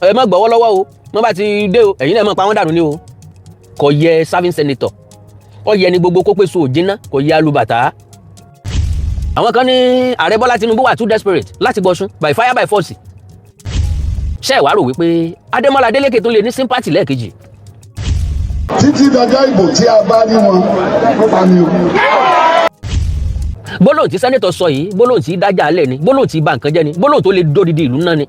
Ẹ má gbọ́wọ́ lọ́wọ́ o. Wọ́n bá ti dé o, ẹ̀yin náà má pa wọ́n dànù ni o. Kò yẹ serving senator, ó yẹ ní gbogbo kó pèsè òjìnà, kò yẹ alùbàtà. Àwọn kan ní Ààrẹ Bọ́lá Tinubu wà too desperate láti gbọ́sùn by fire by force. Ṣé ẹ wá rò wípé Adémọ́lá Adélékè tó lè ní sympathy lẹ́ẹ̀kejì? Títí dọjọ́ ìbò, tí a bá rí wọn, ó pa ni o. Gbólóhùn tí senator sọ yìí, gbólóhùn tí dájà alẹ́ ni, gbólóhùn tí bà nǹkan jẹ́ ni, gbólóhùn tó lè dódidi ìlú náà ni.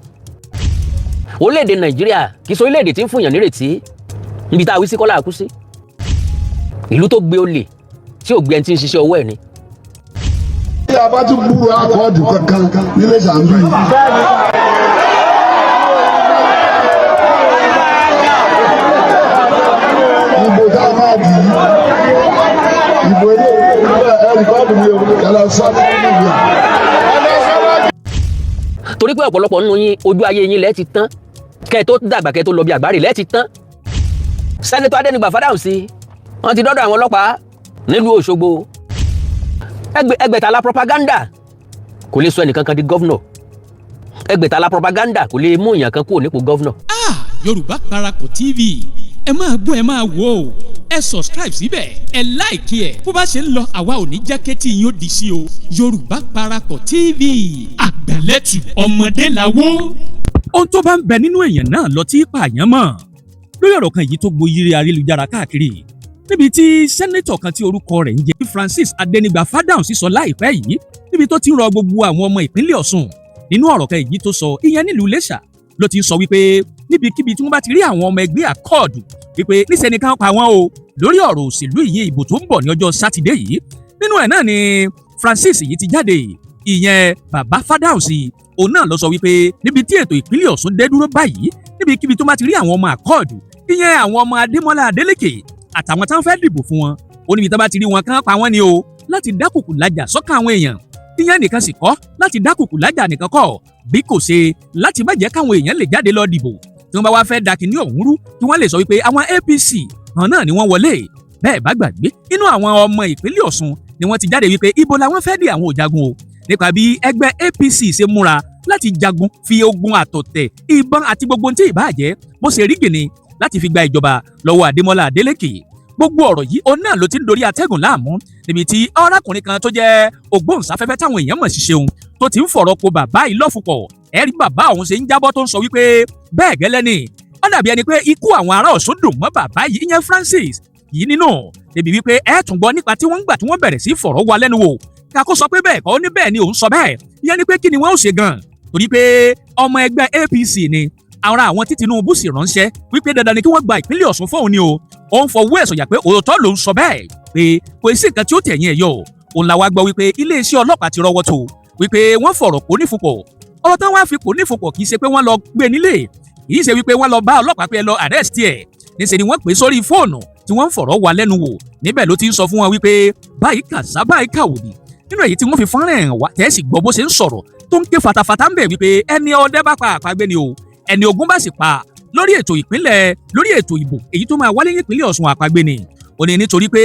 Orílẹ̀-èdè Nàìjíríà kì í ṣe orílẹ̀-èdè tí ń fúnyàn nírètí. Níbi tá a wí sí kọ́lá àkú sí, ìlú tó gbé olè tí ò gbé ẹni tí ń ṣiṣẹ́ ọwọ́ ẹ̀ ni. Tí a bá tún gbúrò Accord kankan nílé sàǹbì. Ìbò tá a máa dì í, ìbò ilé ẹ record mi o, yàrá sọ́ọ́ ní. Torí pé ọ̀pọ̀lọpọ̀ nínú yín, ojú ayé yín lẹ́ẹ̀ ti tán, kẹ́ ẹ tó dàgbà, kẹ́ ẹ tó lọ bí àgbáre lẹ́ẹ̀ ti tán. Senator Adénígbà Fádáhùnsí, wọ́n ti dọ́dọ̀ àwọn ọlọ́pàá nílùú Òṣogbo. Ẹgbẹ̀tàlá propaganda kò lè sọ ẹnìkankan di governor. Ẹgbẹ̀tàlá propaganda kò lè mú èèyàn kan kúrò nípò governor. Ah, Yorùbá Parapọ̀ TV, ẹ máa gbọ́, ẹ máa wò ó. Ẹ subscribe síbẹ̀, ẹ like ẹ̀. Bó bá ṣe ń lọ, àwa ò ní jẹ́ kétí yín ó di sí o. Yorùbá Parapọ̀ TV, àgbàlẹ́tù ọmọdé làwọ́. Ohun tó bá ń bẹ nínú èèyàn náà lọ tí pààyàn mọ̀. Lórí ọ̀rọ̀ kan yìí tó gboyiri ayélujára káàkiri, níbi tí senator kan tí orúkọ rẹ̀ ń jẹ́ Francis Adẹnigba Fádáhùnsí sọ láìpẹ́ yìí, níbi tó ti ń rọ gbogbo àwọn ọmọ ìpínlẹ̀ Ọ̀ṣun. Nínú ọ̀rọ̀ kan èyí tó sọ, ìyẹn nílùú Iléṣà, ló ti ń sọ wípé níbikíbi tí wọ́n bá ti rí àwọn ọmọ ẹgbẹ́ Accord, wípé níṣẹ́ ni ká pa wọ́n o, lórí ọ̀rọ̀ òṣèlú, ìyẹn ìbò tó ń bọ̀ ní ọjọ́ Sátidé yìí. Nínú ẹ̀ náà ni Francis yìí ti jáde, ìyẹn bàbá Fádáhùnsí. Òun náà ló sọ wípé níbi tí ètò ìpínlẹ̀ Ọ̀ṣun dé dúró báyìí, níbikíbi tó bá ti rí àwọn ọmọ Accord, ìyẹn àwọn ọmọ Adémọ́lá Adélékè àtàwọn táwọn fẹ́ dìbò fún wọn, ó níbi tó bá ti rí wọn, kán pa wọ́n ni o, láti dákùkù lájà sọ́kàn àwọn èèyàn. Ìyẹn nìkan sì kọ́, láti dákùkù lájà nìkan kọ́, bí kò ṣe láti má jẹ́ káwọn èèyàn lè jáde lọ dìbò. Tí wọ́n bá wá fẹ́ da kínní ọ̀hún rú, kí wọ́n lè sọ wípé àwọn APC hàn náà ni wọ́n wọlé. Bẹ́ẹ̀ bá gbàgbé, inú àwọn ọmọ ìpínlẹ̀ Ọ̀ṣun ni wọ́n ti jáde wípé ibo làwọn fẹ́ dé, àwọn ò jagun o, nípa bí ẹgbẹ́ APC ṣe múra láti jagun, fi ogun àtọ̀tẹ̀, ìbọn àti gbogbo ohun tí ìbá jẹ́ bó ṣe rí gìnì láti fi gba ìjọba lọ́wọ́ Adémọ́lá Adélékè. Gbogbo ọ̀rọ̀ yìí, òun náà ló ti ń dorí atẹ́gùn láàmú, níbi tí arákùnrin kan tó jẹ́ ògbóǹsáfẹ́fẹ́ táwọn èèyàn mọ̀ sí Ṣeun tó ti ń fọ̀rọ̀ po bàbá yìí lọ́fùpọ̀. Ẹ rí bàbá òun ṣe ń jábọ́, tó ń sọ wípé bẹ́ẹ̀ gẹ́lẹ́ ni, ó dàbí ẹni pé ikú àwọn ará Ọ̀ṣun dùn mọ́ bàbá yìí, ìyẹn Francis yìí nínú, débi wípé ẹ tún gbọ́ nípa tí wọ́n ń gbà tí wọ́n bẹ̀rẹ̀ sí fọ̀rọ̀ wá lẹ́nu wò, kakó sọ pé bẹ́ẹ̀ kọ́, ó ní bẹ́ẹ̀ ni òun sọ bẹ́ẹ̀. Ìyẹn ni pé kí ni wọ́n ó ṣe gan, torí pé ọmọ ẹgbẹ́ APC ni, ara àwọn tí Tinubu sì ránṣẹ́ wípé dandan ni kí wọ́n gba ìpínlẹ̀ Ọ̀ṣun fóun ni o. Ó ń fọwọ́ ẹ̀ sọ̀yà pé òótọ́ ló ń sọ bẹ́ẹ̀, pé kò sí nǹkan tí ó tẹ̀yìn ẹ̀ yọ. Òun la wá gbọ́ wípé iléeṣẹ́ ọlọ́pàá ti rọ́wọ́ tó, wípé wọ́n fọ̀rọ̀ kó nífupọ̀. Ọ̀rọ̀ tán wá fi kó nífupọ̀, kì í ṣe pé wọ́n lọ gbé nílé, kì í ṣe wípé wọ́n lọ bá ọlọ́pàá pé ẹ lọ arrest ẹ̀. Níṣẹ́ ni wọ́n pè sórí fóònù tí wọ́n ń fọ̀rọ̀ wá lẹ́nu wò. Níbẹ̀ ló ti ń sọ fún wọn wípé báyìí kàṣá, báyìí kàwòdì. Nínú èyí tí wọ́n fi fọ́nrán ẹ̀ wá, tẹ́sí gbọ́ bó ṣe ń sọ̀rọ̀ tó ń ké fatafata ń bẹ̀ wípé ẹni ọdẹ bá pa, àpagbé ni o, ẹni ogun bá sì pa lórí ètò ìpínlẹ̀, lórí ètò ìbò èyí tó máa wálé nípínlẹ̀ Ọ̀ṣun, àpagbé ni. Ó ní nítorí pé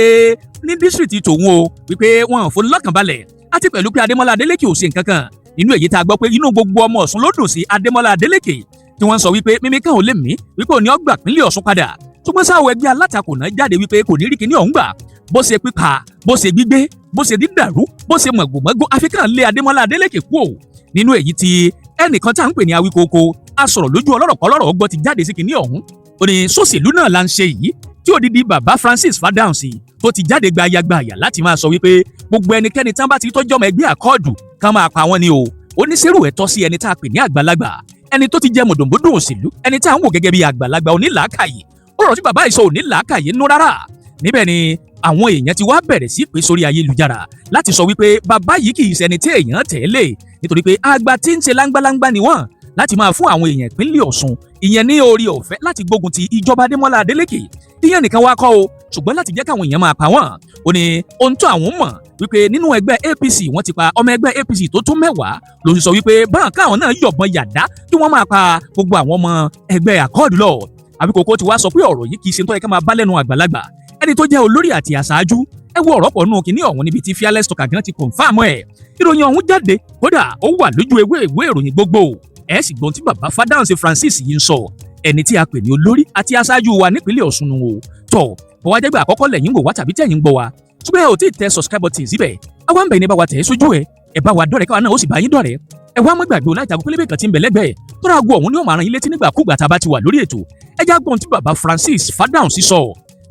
ní district tòun o, wípé wọn ò fún lọ́kàn balẹ̀, àti pẹ̀lú pé Adémọ́lá Adélékè ò ṣe nǹkan kan. Inú èyí tá a gbọ́ pé inú gbogbo ọmọ Ọ̀ṣun ló dùn sí Adémọ́lá Adélékè, tí wọ́n sọ wípé mímí kan ò lè mí, wípé òní ọgbà pínlẹ̀ Ọ̀ṣun padà. Ṣùgbọ́n sáwọ, ẹgbẹ́ alátakò náà jáde wípé kò ní rí kíní ọ̀hún gbà, bó ṣe pípa, bó ṣe gbígbé, bó ṣe dídàrú, bó ṣe mọ̀gbọ̀mọ́gbó, àfikàn lé Adémọ́lá Adélékè kú ò. Nínú èyí tí ẹnìkan tá à ń pè ní Awíkókó, a sọ̀rọ̀ lójú ọlọ́rọ̀ kọlọ́rọ̀ gbọ́, ti jáde sí kíní ọ̀hún. Ó ní sọ́sẹ̀lú náà là ń ṣe yìí, tí odidi bàbá Francis Fádáhùnsí tó ti jáde gbayagbaya láti máa sọ wípé gbogbo ẹnikẹ́ni tí wọ́n bá ti tọ́jú ọmọ ẹgbẹ́ Accord, kán máa pa wọ́n ni o. Ó ní sẹ́rù ẹ̀ tọ́ sí ẹni tá a pè ní àgbàlagbà, ẹni tó ti jẹ mọ̀dòmódò òṣèlú, ẹni tá à ń wò gẹ́gẹ́ bí àgbàlagbà onílàákàyè? Ó rọ̀ tí bàbá ìsọ onílàákàyè nú rárá. Níbẹ̀ ni àwọn èèyàn ti wá bẹ̀rẹ̀ sí pé sórí ayélujára láti sọ wípé bàbá yìí kì í ṣẹni tí èèyàn tẹ̀lé, nítorí pé àgbà tí ń ṣe láńgbáláńgbá ni wọ́n láti máa fún àwọn èèyàn ìpínlẹ̀ Ọ̀ṣun, ìyẹn ní orí ọ̀fẹ́ láti gbógun ti ìjọba Adémọ́lá Adélékè. Ìyẹn nìkan wá kọ́ o, ṣùgbọ́n láti jẹ́ káwọn èèyàn máa pa wọ́n. Ó ní ohun tó àwọn mọ̀ wípé nínú ẹgbẹ́ APC, wọ́n ti pa ọmọ ẹgbẹ́ APC tó tó 10, ló sì sọ wípé báwọn káwọn náà yọ̀bọ̀n yàdá kí wọ́n máa pa gbogbo àwọn ọmọ ẹgbẹ́ Accord lọ. Àbíkòkò ti wá sọ pé ọ̀rọ̀ yìí kì í ṣe tó yẹ ká máa bá lẹ́nu àgbàlagbà, ẹni tó jẹ́ olórí àti àṣáájú. Ẹ wo ọ̀rọ̀ pọ̀ nù kínní ọ̀hún, níbi tí Fearless Talker gan ti confirm ẹ̀. Ìròyìn ọ̀hún jáde, kódà ó wà lójú ewé ìwé ìròyìn gbogbo. Ẹ sì gbọ́n tí bàbá Fádáhùnsí Francis yìí ń sọ, ẹni tí a pè ní olórí àti aṣáájú wa nípínlẹ̀ Ọ̀ṣun nù o. Tọ̀ bọ́ wá jẹ́gbẹ́ àkọ́kọ́ lẹ́yìn wò wá tàbí tẹ̀yìn gbọ́ wa, ṣùgbọ́n ẹ ò tí ì tẹ subscribe button síbẹ̀, àwa ń bẹ̀ ní bá wa tẹ̀ ẹ́ sójú ẹ̀. Ẹ bá wa dọ̀rẹ́, káwa náà ó sì bá yín dọ̀rẹ́. Ẹ wá mọ́ gbàgbé o láti aago pélébé kan tí ń bẹ lẹ́gbẹ̀ẹ́ tọ́ra aago ọ̀hún ni ó máa rán yín létí nígbàkúgbà tá a bá ti wà lórí ètò. Ẹ já gbọ́n tí bàbá Francis Fádáhùnsí sọ,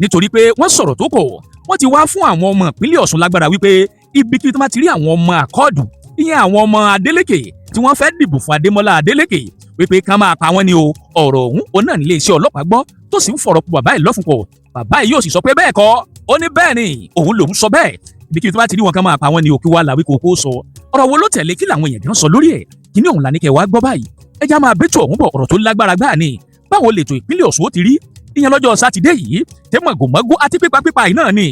nítorí pé wọ́n sọ̀rọ̀ tó pọ̀. Wọ́n ti wá fún àwọn ọmọ ìpínlẹ̀ Ọ̀ṣun lágbára wípé ibikíbi tó bá ti rí àwọn ọmọ Accord, ìyẹn àwọn ọmọ Adélékè tí wọ́n fẹ́ dìbò fún Adémọ́lá Adélékè, wípé ká máa pa wọ́n ní o. Ọ̀rọ̀ ọ̀hún òun náà nílé iṣẹ́ ọlọ́pàá gbọ́ tó sì ń fọ̀rọ̀ pọ̀ bàbá yìí lọ́fun pọ̀. Bàbá yìí yóò sì sọ pé bẹ́ẹ̀ kọ́. Ó ní bẹ́ẹ̀ ni, òun lòún sọ bẹ́ẹ̀, ibikíbi tó bá ti rí wọn ká máa pa wọ́n ní òkú wa làwí kòkó sọ. Ọ̀rọ̀ wo ló tẹ̀lé? Kí làwọn èèyàn gan sọ lórí ẹ̀? Kíní ọ̀hún la ní kẹ́ wá gbọ́ báyìí. Ẹ já máa bẹ́tù ọ̀hún bọ̀. Ọ̀rọ̀ tó lágbára gbáà ni. Báwo lètò ìpínlẹ̀ Ọ̀ṣun ó ti rí ìyẹn lọ́jọ́ Sátidé yìí tẹ́ mọ̀gòmọ́gó àti pípa pípa yìí náà ni?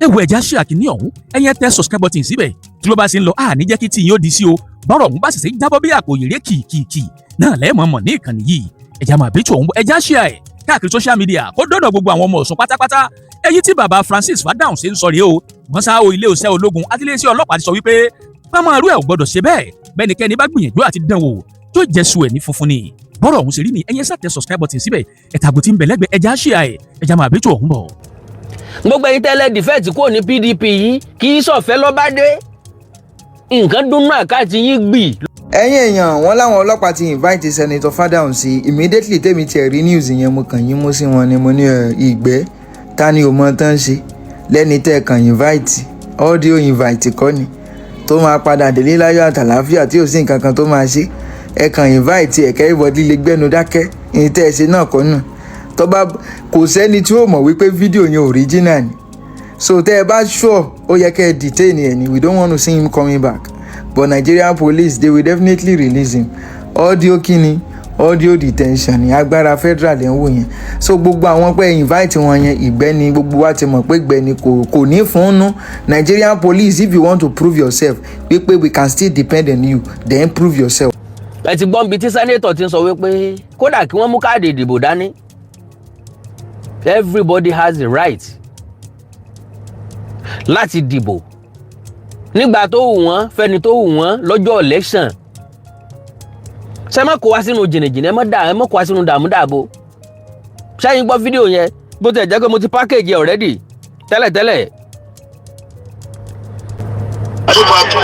Ẹ wo, ẹja ṣe àkíní ọ̀hún. Ẹ̀yẹn tẹ subscribe button síbẹ̀. Tí ló bá ṣe ń lọ, àní jẹ́ kí tí yín ó di sí o. Bọ́rọ̀ ọ̀hún bá sì ṣe ń jábọ́ bí àpò ìrè kìkìkì náà lẹ́ẹ̀mọ̀ mọ̀ ní ìkànnì yìí. Ẹja máa bẹ́tù ọ̀hún bọ̀. Ẹja ṣe ẹ̀ káàkiri social media kó dọ́dọ̀ gbogbo àwọn ọmọ Ọ̀ṣun pátápátá. Èyí tí bàbá Francis Fádáhùn ṣe ń sọ rèé o. Wọ́n sá o, ilé iṣẹ́ ológun àti ilé iṣẹ́ ọlọ́pàá ti sọ wípé pámọ́ arú ẹ̀ ò gbọ́dọ̀ ṣe bẹ́ẹ̀. Bẹ́nikẹ́ni bá gbìyànjú àti dán wò tó jẹ́ su ẹ̀ ní funfun ni. Bọ́rọ̀ ọ̀hún ṣe rí ni. Ẹ̀yẹn sá tẹ subscribe button síbẹ̀, ẹ̀tàgò tí ń bẹ lẹ́gbẹ̀ẹ́, ẹja ṣe ẹ̀. Ẹja máa bẹ́tù ọ̀hún bọ̀. Gbogbo ẹ̀yin tẹ́lẹ̀ defect kúrò ní PDP yìí, kì í sọ̀fẹ́ lọ́ba dé, nǹkan dúnú àkáàtì yín gbì. Ẹ̀yin èèyàn, wọn láwọn ọlọ́pàá ti invite Senator Fádáhùnsí immediately. Tèmi tiẹ̀ rí news yẹn, mo kàn yín mú sí wọn ni. Mo ní ẹ, ìgbẹ́ ta ni ò mọ tán ṣe lẹ́ni tẹ́ ẹ kàn invite, audio invite kọ́ ni, tó máa padà délé láyọ̀ àtàláfíà tí ò sí nǹkan kan tó máa ṣe. Ẹ kàn invite ẹ̀ kẹ́ everybody lè gbẹ́nu dákẹ́. Ní tẹ́ ẹ ṣe náà kọ́ nù tó bá kò sẹ́ni tí ó mọ̀ wípé fídíò yẹn original ni. So tẹ́ ẹ bá sure, ó yẹ kẹ́ ẹ detain ẹ̀ ni. We don't want to see him coming back, but Nigerian police, they will definitely release him. Audio kini, audio detention ní agbára federal ẹ̀ ń wò yẹn. So gbogbo àwọn pé invite wọn yẹn, ìgbẹ́ ni. Gbogbo wa ti mọ̀ pé ìgbẹ́ ni, kò ní fún un. Nigerian police, if you want to prove yourself wípé we can still depend on you, then prove yourself. Ẹ ti gbọ́n bí tí senator ti ń sọ wípé kódà kí wọ́n mú káàdì ìdìbò dání, everybody has the right láti dìbò nígbà tó wù wọ́n, fẹ́ni tó wù wọ́n lọ́jọ́ election. Ṣé má kó wá sínú jìnnìjìnnì, ẹ má dà, ẹ má kó wá sínú dààmú dààbò. Ṣẹ́yìn gbọ́ fídíò yẹn, bó tilẹ̀ jẹ́ pé mo ti package ẹ̀ already tẹ́lẹ̀tẹ́lẹ̀. Tó máa tó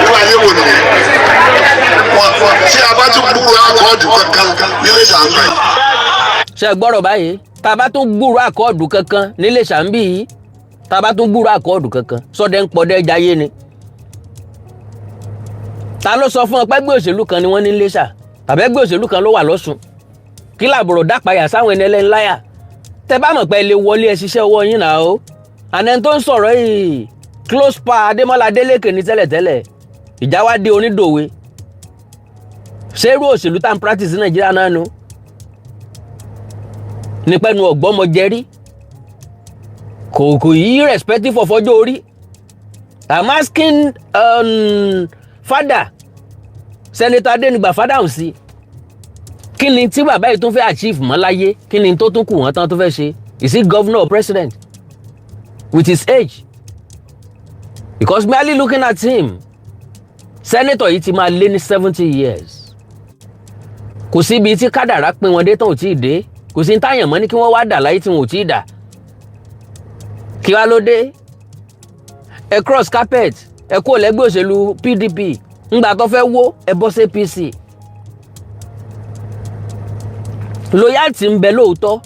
irú ayé wo nìyẹn? Wọn tí a bá tún gbúrò Accord kankan nílé sàmbì. Ṣe gbọ́rọ̀ báyìí? Tá a bá tún gbúrò Accord kankan nílé sàmbì yìí, tá a bá tún gbúrò Accord kankan, sọdẹ ń pọdẹ jayé ni. Ta ló sọ fún ọ pé ẹgbẹ́ òṣèlú kan ni wọ́n ní Iléṣà tàbí ẹgbẹ́ òṣèlú kan ló wà lọ́sùn? Kí làbọ̀rọ̀ dápayà sáwọn ẹni ẹlẹ́ni láyà? Tẹ bá mọ̀ pé ẹ lè wọlé, ẹ ṣiṣẹ́ ọwọ́ yín náà o. Àná tó ń sọ̀rọ̀ yìí, close pa Adémọ́lá Adélékè ní tẹ́lẹ̀tẹ́lẹ̀. Ìjà wá dé onídòwe. Ṣerú òṣèlú tá à ń practice ní Nàìjíríà náà nu nípẹ́nu ọ̀gbọ́mọjẹrí kò yí, respective of ọjọ́ orí. I'm asking father Senator Adénígbà Fádáhùnsí, kí ni tí bàbá yìí tún fẹ́ achieve mọ́ láyé? Kí ni tó tún kù wọ́n tán tó fẹ́ ṣe? Is he governor or president with his age? Because merely looking at him, senator yìí ti máa lé ní 70 years. Kò sí ibi tí kádàrá pín wọn dé tán ò tí ì dé. Kò sí ní táyàn mọ́ ní kí wọ́n wá dà láyé tí wọn ò tí ì dà. Kí wá ló dé ẹ cross carpet, ẹ kó lẹ́gbẹ́ òṣèlú PDP ńgbà tó fẹ́ wó, ẹ bọ́ sí APC? Loyalty ń bẹ lóòótọ́,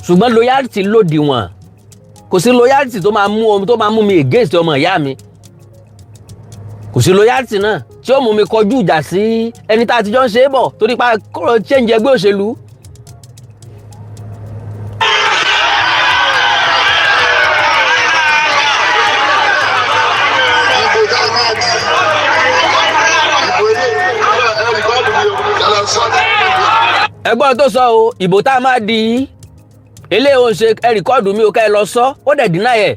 ṣùgbọ́n loyalty lòdìwọ̀n. Kò sí loyalty tó máa mú mi against ọmọ ìyá mi. Kò sí loyalty náà tí ó mú mi kọjú ìjà sí ẹni tá a ti jọ ń ṣe é bọ̀ torí pa kúrò change ẹgbẹ́ òṣèlú. Ìbò tá a máa di, ìbò ilé ẹ record mi o, ẹ lọ sọ ní. Ẹgbọ́n tó sọ o, ìbò tá a máa di eléyìí ò ń ṣe, ẹ record mi o, ká ẹ lọ sọ. Ó dẹ̀ dínà ẹ̀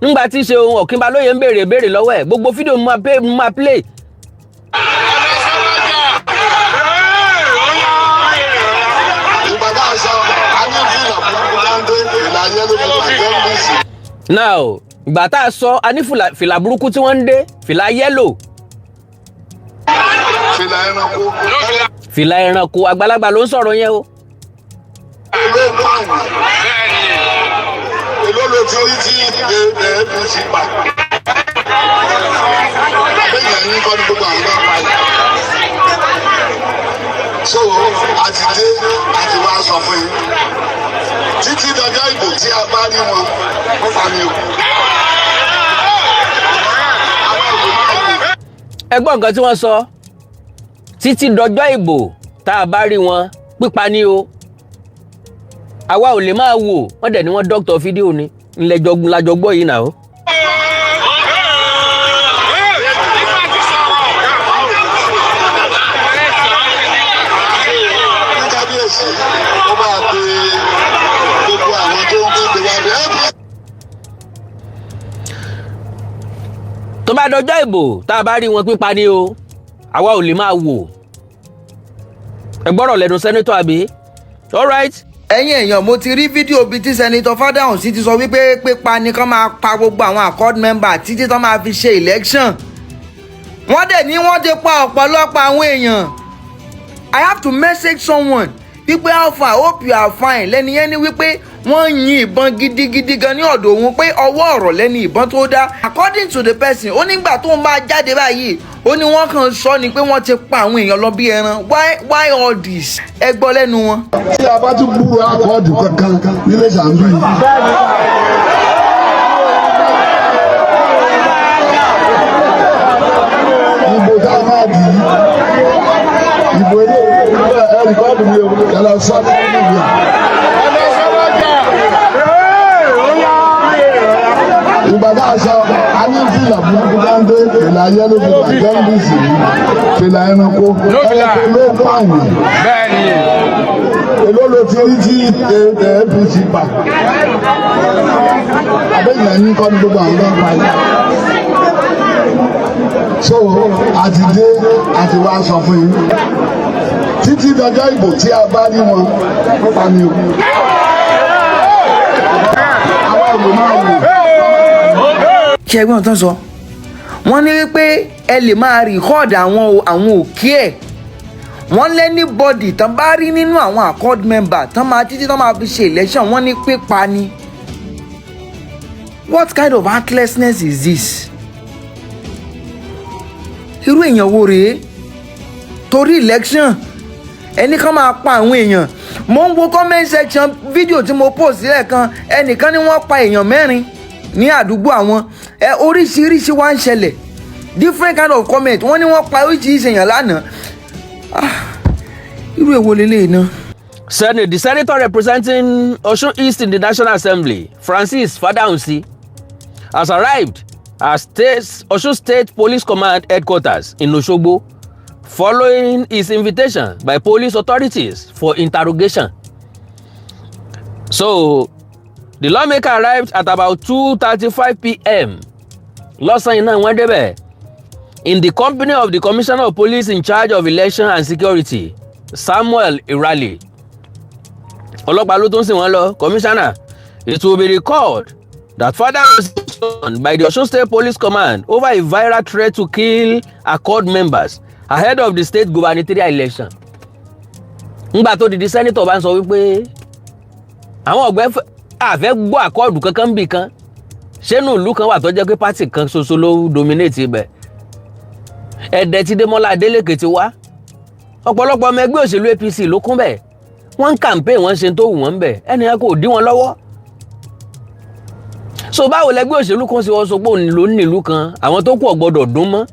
nígbà tí ṣe ohun Ọ̀kínbalóye ń béèrè béèrè lọ́wọ́ ẹ̀. Gbogbo fídíò mo máa play. Ìgbà tá a sọ, a ní fìlà burúkú dáńdé, ìlà yẹn ló fi bàjẹ́ ń bì sí. Now, ìgbà tá a sọ, a ní fìlà burúkú tí wọ́n ń dé, fìlà yellow. Fìlà ẹranko. Fìlà ẹranko, àgbàlagbà ló ń sọ̀rọ̀ yẹn o. Èló pààyàn? Èló ló ti rí tí APC pa? Bẹ́ẹ̀ yẹn kọ́ ní gbogbo àwọn náà pa yìí. So a ti dé, a ti wá sọ fún yín, títí dọjọ́ ìbò, tí a bá rí wọn, pípa ni o. Àwọn ìbò máa wò. Ẹ gbọ́ nǹkan tí wọ́n sọ: títí dọjọ́ ìbò, tá a bá rí wọn, pípa ni o. Àwa ò lè máa wò wọ́n. Dẹ̀ ni wọ́n doctor fídíò ni ńlẹ́jọ́ lájọ gbọ́ yìí náà o. Ní kábíyèsí, ó máa pe gbogbo àwọn tó ń kígbe wá bí APC. Tó bá dọjọ́ ìbò, tá a bá rí wọn, pípa ni o. Àwa ò lè máa wò. Ẹ gbọ́rọ̀ lẹ́nu senator, àbí? All right. Ẹ̀yin èèyàn, mo ti rí fídíò bíi tí Senator Fádáhùnsí ti sọ wípé pípa ni kán máa pa gbogbo àwọn Accord member títí tán máa fi ṣe election. Wọ́n dẹ̀ ní wọ́n ti pa ọ̀pọ̀lọpọ̀ àwọn èèyàn. I have to message someone wípé, "How far? Hope you are fine." Lẹ́ni yẹn ní wípé wọ́n yin ìbọn gidigidi gan ní ọ̀dọ̀ òun, pé ọwọ́ ọ̀rọ̀ lẹ́ni ìbọn tó dá. According to the person, ó nígbà tó ń bá jáde báyìí, ó ní wọ́n kàn sọ ni pé wọ́n ti pa àwọn èèyàn lọ bí ẹran. Why all this? Ẹ gbọ́ lẹ́nu wọn. Tí a bá tún gbúrò Accord kankan nílé sàǹbì. Ìbò tá a máa dì í, ìbò ilé ẹ record mi o, ẹ lọ sọ fún mi. Ìgbà tá a sọ, a ní fìlà burúkú dáńdé, fìlà yellow, fìlà jaundice, fìlà ẹranko, ẹranko ló pààyàn. Èló ló ti rí tí APC pa? Àbẹ́yìn yín kọ́ ní gbogbo àwọn náà pa yìí. So a ti dé, a ti wá sọ fún yín, títí dọjọ́ ìbò, tí a bá rí wọn, pípa ni o. Àwọn ìbò máa wò. Ṣé ẹgbọ́n tán sọ? Wọ́n ní wípé ẹ lè máa record àwọn o, àwọn òkè ẹ̀. Wọ́n l' anybody tán bá rí nínú àwọn Accord member tán máa títí tán máa fi ṣe election, wọ́n ní pípa ni. What kind of heartlessness is this? Irú èèyàn wo rèé? Torí election, ẹnì kan máa pa àwọn èèyàn. Mo ń wo comment section fídíò tí mo post sílẹ̀ kan, ẹnìkan ní wọ́n pa èèyàn mẹ́rin ní àdúgbò àwọn. Ẹ oríṣiríṣi wá ń ṣẹlẹ̀, different kind of comment. Wọ́n ní wọ́n pa oríṣiríṣi èèyàn lánàá. Ah, irú èwo leléyìí náà? Senate, the senator representing Osun East in the National Assembly, Francis Fadahunsi, has arrived at Osun State Police Command headquarters in Osogbo following his invitation by police authorities for interrogation. So, the lawmaker arrived at about 2:35 p.m. lọ́sàn-án iná wọ́n débẹ̀, in the company of the Commissioner of Police in charge of election and security, Samuel Irali. Ọlọ́pàá ló tún sìn wọ́n lọ, commissioner. It will be recalled that father was summoned by the Osun State Police Command over a viral threat to kill Accord members ahead of the state gubernatorial election. Ngbà tó di senator bá ń sọ wípé àwọn ọ̀gbẹ́ àfẹ́ gbọ́ Accord kankan bì kan, ṣénú ìlú kan wà tó jẹ́ pé party kan ṣoṣo ló dominate ibẹ̀? Ẹ̀dẹ̀ tí Démọ́lá Adélékè ti wá, ọ̀pọ̀lọpọ̀ ọmọ ẹgbẹ́ òṣèlú APC ló kún bẹ́ẹ̀. Wọ́n ń campaign, wọ́n ṣe tó wù wọ́n bẹ̀, ẹnìyàn kò dí wọn lọ́wọ́. So báwo lẹgbẹ́ òṣèlú kan ṣe wọ́n sọ pé òun ló ń nílùú kan, àwọn tó kù ò gbọ́dọ̀ dún mọ́?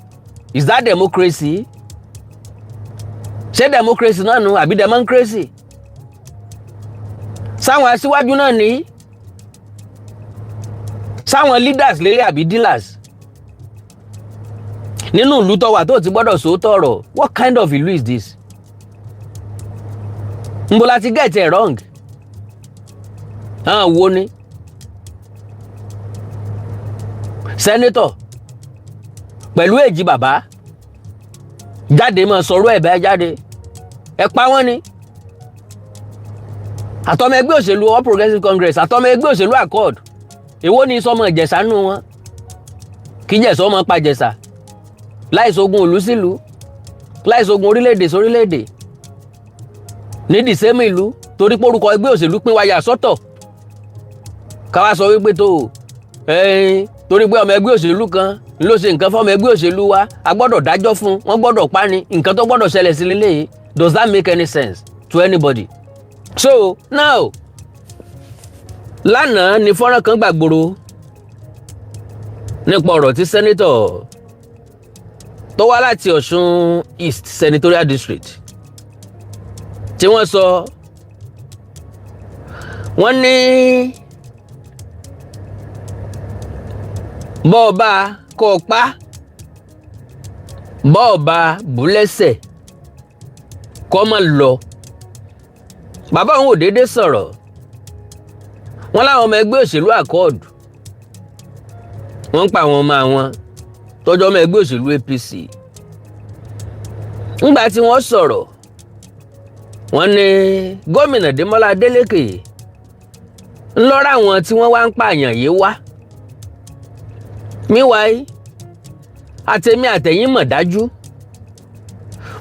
Is that democracy? Ṣé democracy náà nu àbí democracy? Sáwọn aṣíwájú náà ní, sáwọn leaders lélẹ̀ àbí dealers nínú ìlú tó wà tó ti gbọ́dọ̀ sòótọ́ ọ̀rọ̀? What kind of ìlú is this? Nbo la ti get it wrong? Hàn wo ni senator pẹ̀lú èjì bàbá jáde máa sọ̀rọ̀ ẹ̀ bẹ́ẹ̀ jáde, ẹ pa wọ́n ni, àtọmọ ẹgbẹ́ òṣèlú All Progressives Congress, àtọmọ ẹgbẹ́ òṣèlú Accord, èwo ni sọmọ Ìjẹ̀ṣà nù wọn? Kí Jẹ̀ṣà ọmọ pa Jẹ̀ṣà láìsógun òlú sílùú. Láìsí ogun orílẹ̀-èdè sórílẹ̀-èdè ní dìsẹ́mù ìlú, torí pé orúkọ ẹgbẹ́ òṣèlú pín wáyà sọ́tọ̀, káwá sọ wípé tó torí pé ọmọ ẹgbẹ́ òṣèlú kan ló ṣe nǹkan fọmọ ẹgbẹ́ òṣèlú wa, a gbọ́dọ̀ dájọ́ fún wọ́n, gbọ́dọ̀ pa ni, nǹkan tó gbọ́dọ̀ ṣẹlẹ̀ sí lélẹ́yìí. Does that make any sense to anybody? So now, lánàá ni fọ́nrán kan gbàgbóró nípa ọ̀rọ̀ tí senator tó wá láti Ọ̀ṣun East Senatorial District tí wọ́n sọ. Wọ́n ní bọ́ọ̀bá kọ́ ọ pa, bọ́ọ̀bá búlẹ́sẹ̀ kọ́ mọ́ lọ. Bàbá òun ò déédé sọ̀rọ̀. Wọ́n láwọn ọmọ ẹgbẹ́ òṣèlú Accord, wọ́n ń pa àwọn ọmọ àwọn tọ́jú ọmọ ẹgbẹ́ òṣèlú APC. Ńgbà tí wọ́n sọ̀rọ̀, wọ́n ní gómìnà Dèmọ́lá Adélékè ńlọ́rọ̀ àwọn tí wọ́n wá ń pààyàn yìí wá. Meanwhile, àtẹ̀mí àtẹ̀yìn mọ̀ dájú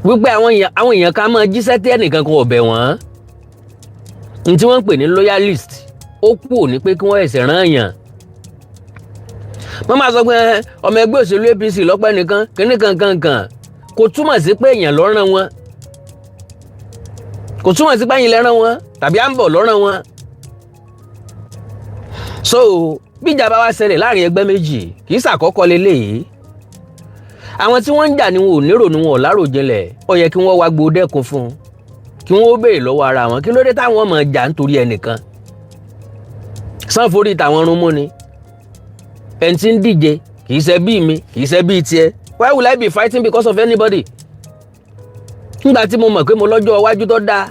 wípé àwọn èèyàn ká máa jíṣẹ́ tí ẹnìkan kan ò bẹ̀ wọ́n, ní tí wọ́n ń pè ní loyalist. Ó kú ní pé kí wọ́n ẹ̀sẹ̀ rán èèyàn. Wọ́n máa sọ pé ọmọ ẹgbẹ́ òṣèlú APC lọ́pẹ́ nìkan kíní kankankan, kò túmọ̀ sí pé èèyàn ló rán wọn, kò túmọ̀ sí pé ẹ̀yin lẹ rán wọn tàbí à ń bọ̀ ló rán wọn. So bíjà bá wá ṣẹlẹ̀ láàrin ẹgbẹ́ méjì, kì í ṣàkọ́kọ́ leléyìí. Àwọn tí wọ́n ń jà ni wọn ò nírònú, wọn ò láròjinlẹ̀. Ó yẹ kí wọ́n wá gbódẹ́kun fún un, kí wọ́n ó béèrè lọ́wọ́ ara wọn, kí ló dé táwọn ọmọ jà nítorí ẹnìkan sanforí tàwọn rún mú ni. Ẹni tí ń díje kì í ṣe bíi mi, kì í ṣe bíi tiẹ̀. Why will I be fighting because of anybody? Nígbà tí mo mọ̀ pé mo lọ́jọ́ iwájú tó dáa,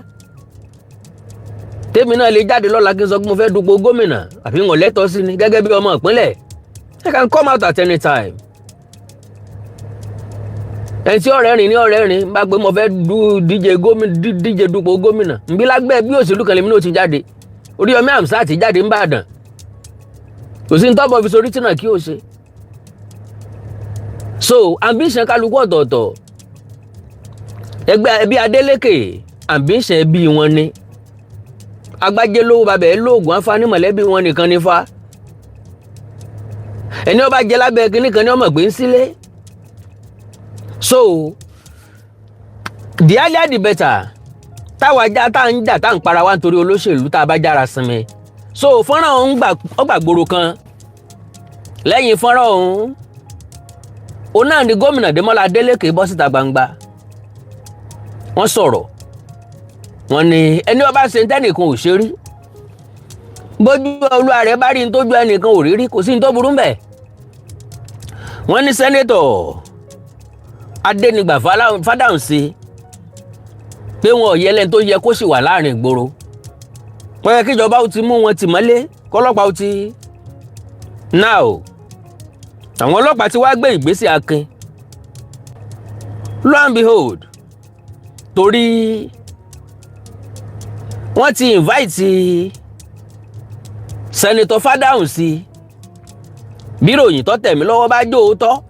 tèmi náà lè jáde lọ́la kí n sọ pé mo fẹ́ dupò gómìnà, àbí wọn lẹ́tọ̀ọ́ sí ni gẹ́gẹ́ bí ọmọ ìpínlẹ̀. I can come out at any time. Ẹni tí ọ̀rẹ́ rìn ní ọ̀rẹ́ rìn bá pé mo fẹ́ díje gómìnà, díje dupò gómìnà nbí lágbẹ́ bí òṣèlú kan lèmi náà ti jáde. Oríyọmí Hamzat ti jáde ńbàdàn, kò sí ní tọ́bọ̀ fi sorí tìǹà kí o ṣe. So ambition kálukú ọ̀tọ̀ọ̀tọ̀. Ẹgbẹ́ ẹbí Adeleke, ambition ẹbí wọn ni agbájé lówó, babẹ̀ ẹ lóògùn afání, mọ̀lẹ́bí wọn nìkan ní fa ẹni ó bá jẹ lábẹ́ kínní kan ní ọmọ gbé ń sílé. So the earlier the better. Táwa já tá ń jà, tá ń para wa nítorí olóṣèlú, tá a bá jára sinmi. So fọ́nrán ọ̀hún ọgbàgbòrò kan. Lẹ́yìn fọ́nrán ọ̀hún, òun náà ni gómìnà Dèmọ́lá Adélékè bọ́ síta gbangba. Wọ́n sọ̀rọ̀, wọ́n ní ẹni ó bá ṣe tẹ́nìkan ò ṣe rí, bójú olúwa rẹ̀ bá rí ní tójú ẹnìkan ò rí rí, kò sí ní tó burú mbẹ̀. Wọ́n ní senator Adénígbà Fádáhùnsí pé wọn ò yẹ lẹ́ni tó yẹ kó sì wà láàrin ìgboro. Wọ́n yẹ kíjọba ó ti mú wọn tì mọ́lé, kọ́lọ́pàá ó ti now. Àwọn ọlọ́pàá ti wá gbé ìgbésẹ̀ akin. Lo and behold, torí wọ́n ti invite senator Fádáhùnsí, bí ròyìn tó tẹ̀ mí lọ́wọ́ bá jó òótọ́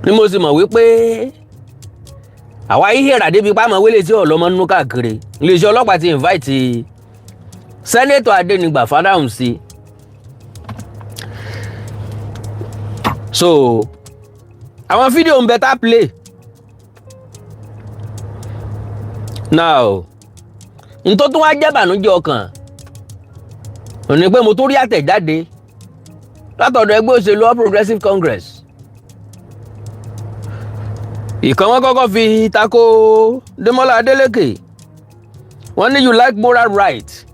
ni, mo sì mọ̀ wípé àwa yíyẹ̀rà débi pàmò wélé tí ọ̀lọ́mọ nínú káàkiri. Iléeṣẹ́ ọlọ́pàá ti invite senator Adénígbà Fádáhùnsí. So àwọn fídíò ń bẹ tá play now. N tó tún wá jẹ́ bànújẹ́ ọkàn ò ní pé mo tún rí àtẹ̀jáde látọ̀dọ̀ ẹgbẹ́ òṣèlú All Progressives Congress. Ìkan wọn kọ́kọ́ fi tako Démọ́lá Adélékè. Wọ́n ní, "You lack moral right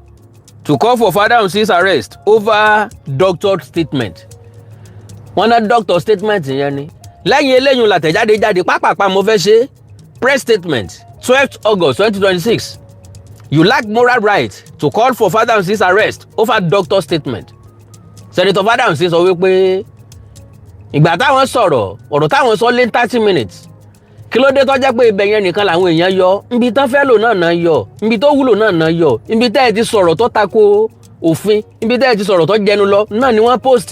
to call for Fadahunsi's arrest over doctored statement." Wọ́n ná doctor statement yẹn ni. Lẹ́yìn eléyìí làtẹ̀jáde jáde pápápá. Mo fẹ́ ṣe press statement, 12th August 2026. "You lack moral right to call for Fadahunsi's arrest over doctor statement." Senator Fadahunsi sọ wípé ìgbà táwọn sọ̀rọ̀, ọ̀rọ̀ táwọn sọ lé 30 minutes, kí ló dé tó jẹ́ pé ibẹ̀ yẹn nìkan làwọn èèyàn yọ? Nbi tán fẹ́ lò náà náà yọ, nbi tó wúlò náà náà yọ, nbi tẹ́ ẹ ti sọ̀rọ̀ tó tako òfin, nbi tẹ́ ẹ ti sọ̀rọ̀ tó jẹnu lọ náà ni wọ́n post.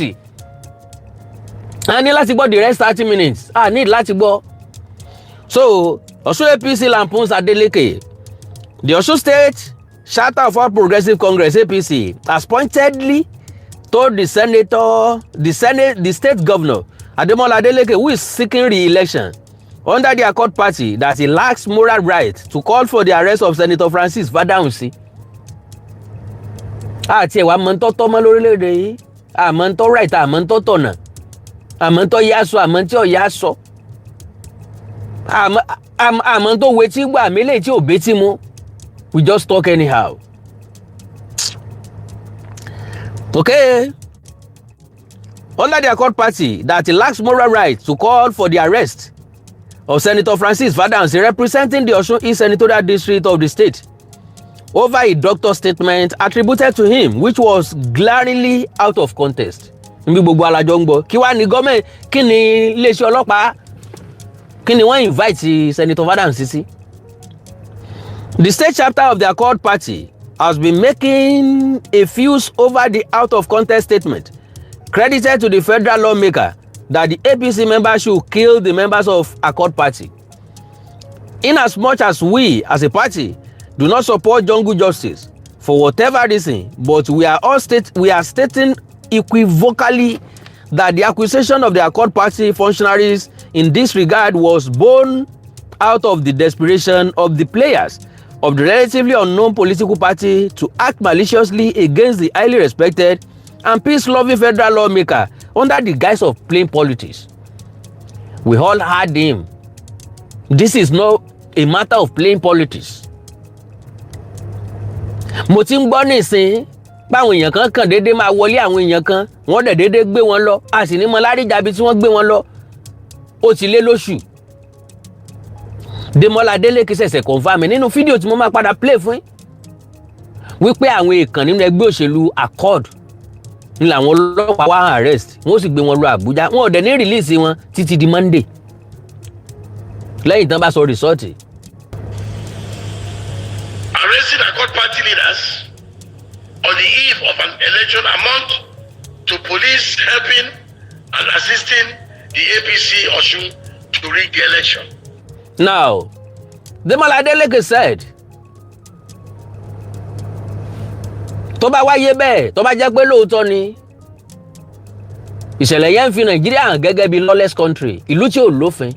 A ní láti gbọ́ the rest 30 minutes? A ní láti gbọ́. So Osun APC lampoons Adeleke. The Osun State chapter of All Progressive Congress, APC, has pointedly told the senator, the senate, the state governor, Ademola Adeleke, who is seeking re-election under the Accord Party, that he lacks moral right to call for the arrest of Senator Francis Fadahunsi. Àti ẹ̀wà mọ̀ntọ́tọ́ mọ́ lórílẹ̀‐èdè yìí, àmọ́ntọ́ right, àmọ́ntọ́ tọ̀nà, àmọ́ntọ́ yá sọ, àmọ́ntí ọ̀ yá sọ, àmọ́ tó wetí gbà mílẹ̀ tí ò bétí mu. We just talk anyhow. Okay. Under the Accord Party, that he lacks moral right to call for the arrest of Senator Francis Fadahunsi, representing the Osun East Senatorial District of the state, over a doctor statement attributed to him, which was glaringly out of context. Níbi gbogbo alájọ ń gbọ́, kí wàá ní gọ́ọ̀mẹ̀ntì, kí ni iléeṣẹ́ ọlọ́pàá, kí ni wọ́n invite Senator Fadahunsi sí? The state chapter of the Accord Party has been making a fuse over the out of context statement credited to the federal lawmaker that the APC members should kill the members of Accord Party. In as much as we as a party do not support jungle justice for whatever reason, but we are stating equivocally that the accusation of the Accord Party functionaries in this regard was born out of the desperation of the players of the relatively unknown political party to act maliciously against the highly respected and peace-loving federal lawmaker under the guise of plain politics. We all heard him. This is not a matter of playing politics. Mo ti ń gbọ́ nísìn páwọn èèyàn kan kàn déédéé máa wọlé àwọn èèyàn kan, wọ́n dẹ̀ déédéé gbé wọn lọ, a sì ní mọ láríjà bí tí wọ́n gbé wọn lọ. Ó ti lé lóṣù. Démọ́lá Adélékè ṣẹ̀ṣẹ̀ confirm nínú fídíò tí mo máa padà play fún yín wípé àwọn èèkàn nínú ẹgbẹ́ òṣèlú Accord ní làwọn ọlọ́pàá wá arrest, wọ́n sì gbé wọn lọ Àbújá. Wọn ò dẹ̀ ní release wọn títí di Monday lẹ́yìn tán bá sọ result. Arresting Accord Party leaders on the eve of an election amount to police helping and assisting the APC Osun to rig the election. Now, Demola Adeleke said, tó bá wáyé bẹ́ẹ̀, tó bá jẹ́ pé lóòótọ́ ni ìṣẹ̀lẹ̀ yẹn, ń fi Nàìjíríà hàn gẹ́gẹ́ bí lawless country, ìlú tí ò lófin.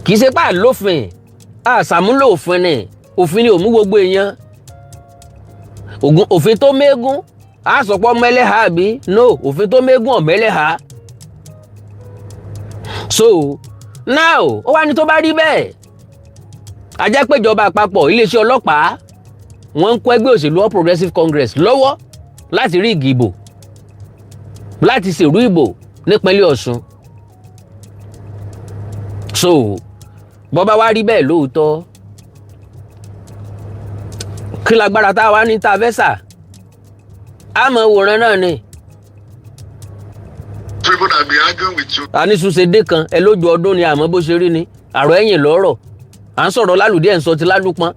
Kì í ṣe pé àlófin, àṣàmúlò òfin ni. Òfin ni ò mú gbogbo èèyàn. Òfin tó mégún á sọpọ̀ mẹ́lẹ́hà àbí no, òfin tó mégún ọ̀mẹ́lẹ́hà. So now, ó wá ní tó bá rí bẹ́ẹ̀, a jẹ́ pé ìjọba àpapọ̀, iléeṣẹ́ ọlọ́pàá, wọ́n ń kó ẹgbẹ́ òṣèlú All Progressives Congress lọ́wọ́ láti rí ìgìbò, láti ṣèrú ìbò nípínlẹ̀ Ọ̀ṣun. So bọ́ bá wá rí bẹ́ẹ̀ lóòótọ́, kí lágbára tá a wá ní tá a fẹ́ sà á mọ̀ wòran náà ni. People that be arguing with you. A ní ṣùṣe kan ẹ lójú ọdún ni, àmọ́ bó ṣe rí ni àrò ẹ̀yìn lọ́rọ̀ à ń sọ̀rọ̀ lálùdí, ẹ̀ ń sọ ti lálùpọ́n.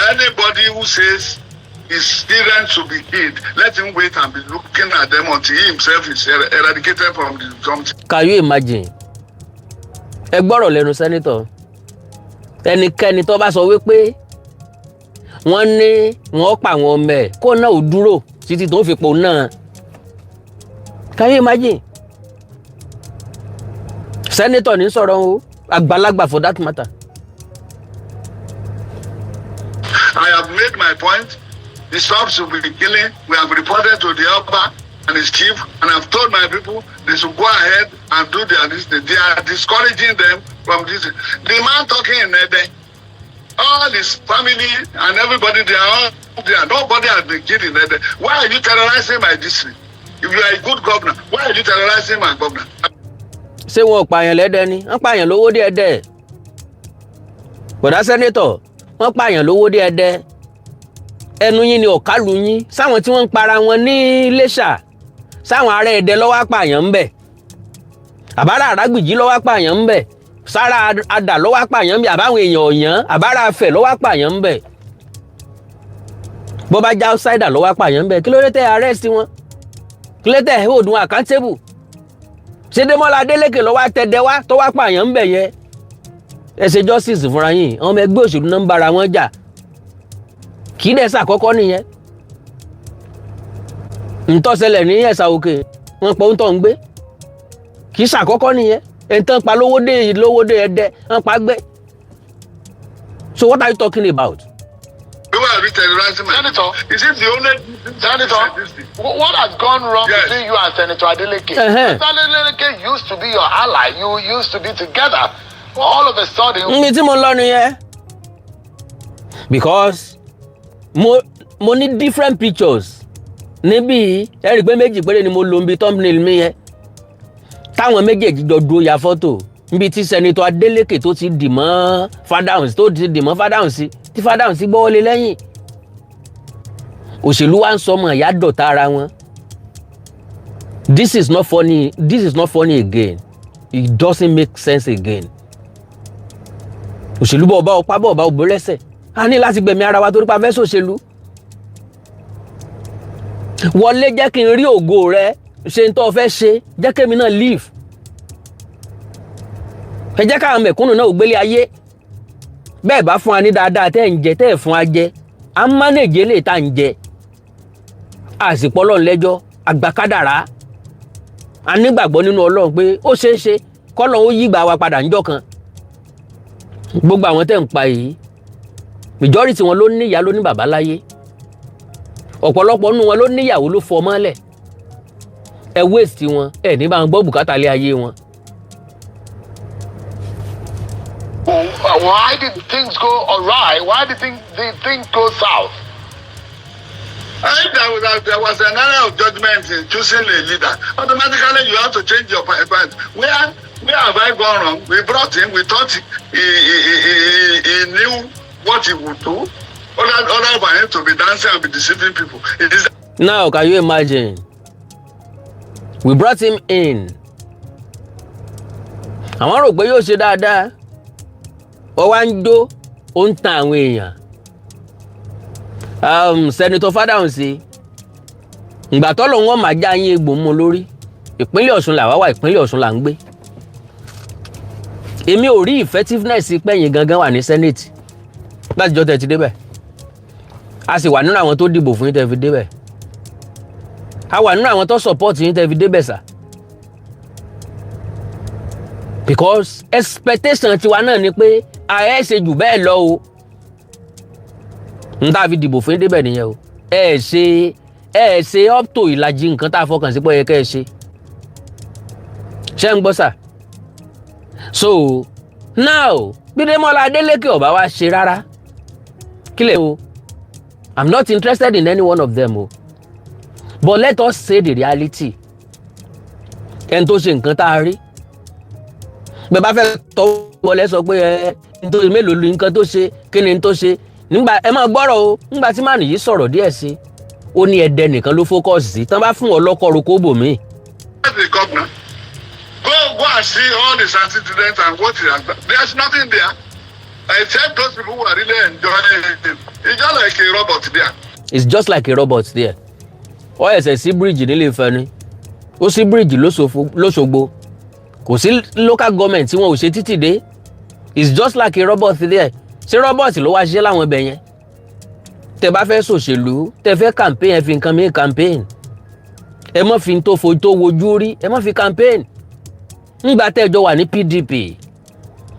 Anybody who says his children should be killed, let him wait and be looking at them until he himself is eradicated from the something. Can you imagine? Ẹ gbọ́rọ̀ lẹ́nu senator. Ẹnikẹ́ni tó bá sọ wípé wọ́n ní wọ́n pa àwọn ọmọ ẹ̀, kó náà ò dúró títí tó fi pò náà. Can you imagine? Senator ní sọ̀rọ̀ o, àgbàlagbà for that matter. I have made my point. The stop should be killing. We have reported to the Oba and his chief, and I've told my people they should go ahead and do their this. They are discouraging them from this. The man talking in Ede, all his family and everybody, they are all there. Nobody has been killed in Ede. Why are you terrorizing my district? If you are a good governor, why are you terrorizing my governor? Ṣé wọn ò pààyàn lẹ́dẹ ni? Wọ́n pààyàn lówó díẹ̀ dẹ̀, bọ̀dá senator. Wọ́n pààyàn lówó díẹ̀ dẹ̀. Ẹnu yín ni ọ̀kálù yín sáwọn tí wọ́n ń para wọn ní Iléṣà, sáwọn ará Ẹdẹ lọ́wọ́ apààyàn ń bẹ̀, àbára Àrágbìjí lọ́wọ́ apààyàn ń bẹ̀, sára Adà lọ́wọ́ apààyàn ń bẹ̀, àbáwọn èèyàn ọ̀yàn, àbára Afẹ̀ lọ́wọ́ apààyàn ń bẹ̀. Bó bá já outsider lọ́wọ́ apààyàn ń bẹ̀, kí ló dé tẹ́ arrest wọn? Kí ló dé tẹ́ hold wọn accountable? Ṣé Démọ́lá Adélékè ló wá tẹ̀dẹ̀ wá tó wá pààyàn ń bẹ̀ yẹn? Ẹ ṣe justice fúnra yín. Àwọn ọmọ ẹgbẹ́ òṣèlú náà ń bára wọn jà, kì í dẹ̀ ṣàkọ́kọ́ nìyẹn. Ntọ́sẹlẹ̀ ní Ẹ̀sà Òkè, wọn pọ̀ ń tọ̀ ń gbé, kì í ṣàkọ́kọ́ nìyẹn. Ẹ̀ńtàn pa lówódé, lówódé Ẹ̀dẹ́ wọn pa gbé. So what are you talking about? People have been terrorizing my Senator. Is it the only Senator, what has gone wrong between you and Senator Adeleke? Uh-huh. Senator Adeleke used to be your ally. You used to be together. All of a sudden, Níbi tí mo lọ nìyẹn, because mo ní different pictures níbí. Ẹ rí i pé méjì péré ni mo lò níbi thumbnail mi yẹn, táwọn méjèèjì jọ dúró ya fọ́tò, níbi tí Senator Adeleke tó ti dì mọ́ Fádáhùnsí, tó ti dì mọ́ Fádáhùnsí, tí Fádáhùnsí gbọ́wọ́lé lẹ́yìn. Òṣèlú wa ń sọmọ ìyá dọ̀tá ara wọn. This is not funny. This is not funny again. It doesn't make sense again. Òṣèlú bọ̀ ọba ọpá bọ̀ ọba òbó lẹ́sẹ̀, a ní láti gbẹ̀mí ara wa torí pa fẹ́ sòṣèlú. Wọlé, jẹ́ kí n rí ògo rẹ ṣe ń tọ́ fẹ́ ṣe, jẹ́ kémi náà live. Ẹ jẹ́ káwọn mẹ̀kúnnù náà ò gbélé ayé. Bẹ́ẹ̀ bá fún wa ní dáadáa tẹ́ ẹ̀ ń jẹ, tẹ́ ẹ̀ fún wa jẹ, à ń manage lè tá à ń jẹ. Àsìpọ̀ Ọlọ́run lẹ́jọ́ àgbàkádàrá. A nígbàgbọ́ nínú Ọlọ́run pé ó ṣeé ṣe kọ́lọ́run ó yígbà wa padà níjọ́ kan. Gbogbo àwọn tẹ́ ń pa yìí, majority wọn ló ní ìyá, ló ní bàbá láyé. Ọ̀pọ̀lọpọ̀ nínú wọn ló níyàwó, ló fọ mọ́lẹ̀. Ẹ waste wọn, ẹ ní bá wọn gbọ́ bùkátà lé ayé wọn. Why did things go awry? Why did the things go south? If there was an error of judgment in choosing a leader, automatically you have to change your mind. Where have I gone wrong? We brought him. We thought he knew what he would do. Other for him to be dancing and be deceiving people. It is Now, can you imagine? We brought him in. Àwọn rò pé yóò ṣe dáadáa. Ó wá ń jó, ó ń tan àwọn èèyàn. Senator Fádáhùnsí, ìgbà tọ́lọ̀ wọn máa já yín egbò mú lórí. Ìpínlẹ̀ Ọ̀ṣun làwa wà, ìpínlẹ̀ Ọ̀ṣun là ń gbé. Èmi ò rí effectiveness pẹ̀yìn gangan wà ní Senate láti jọ́ tẹ̀ ti débẹ̀. A sì wà nínú àwọn tó dìbò fún yín tẹ́ fi débẹ̀. A wà nínú àwọn tó support yín tẹ́ fi débẹ̀ sà, because expectation tiwa náà ni pé ààyè ṣe jù bẹ́ẹ̀ lọ o. N tá a fi dìbò fún yín débẹ̀ nìyẹn o. Ẹ ṣe up to ìlàjì nǹkan tá a fọkàn sí pé ó yẹ kẹ́ ẹ ṣe. Ṣé ń gbọ́ sà? So now, bí Démọ́lá Adélékè ọ̀bá wa ṣe rárá kílẹ̀ o, I'm not interested in any one of them o, but let us say the reality. Ẹni tó ṣe nǹkan tá a rí, bẹ́ẹ̀ bá fẹ́ tọwọ́ wọlé, sọ pé ẹ nítorí mélòó lu nǹkan tó ṣe, kí ni tó ṣe nígbà. Ẹ máa gbọ́rọ̀ o. Nígbà tí mànì yìí sọ̀rọ̀ díẹ̀ sí, ó ní Ẹdẹ nìkan ló focus sí, tán bá fún ọlọ́kọ̀ roko bòmíì. The governor. Go and see all the antecedents and what he has done. There's nothing there. Except those people who are really enjoying it. It's just like a robot there. It's just like a robot there. Ó ẹsẹ̀ sí bíríìjì nílé Ifẹ̀ ni, ó sí bíríìjì lóṣogbo, kò sí local government tí wọn ò ṣe títì dé. It's just like a robot there. Ṣé robot ló wá ṣiṣẹ́ láwọn ibẹ̀ yẹn? Tẹ bá fẹ́ ṣòṣèlú, tẹ fẹ́ campaign, ẹ fi nǹkan mi campaign. Ẹ má fi tó fo tó wojú rí, ẹ má fi campaign. Ńgbà tẹ́ jọ wà ní PDP,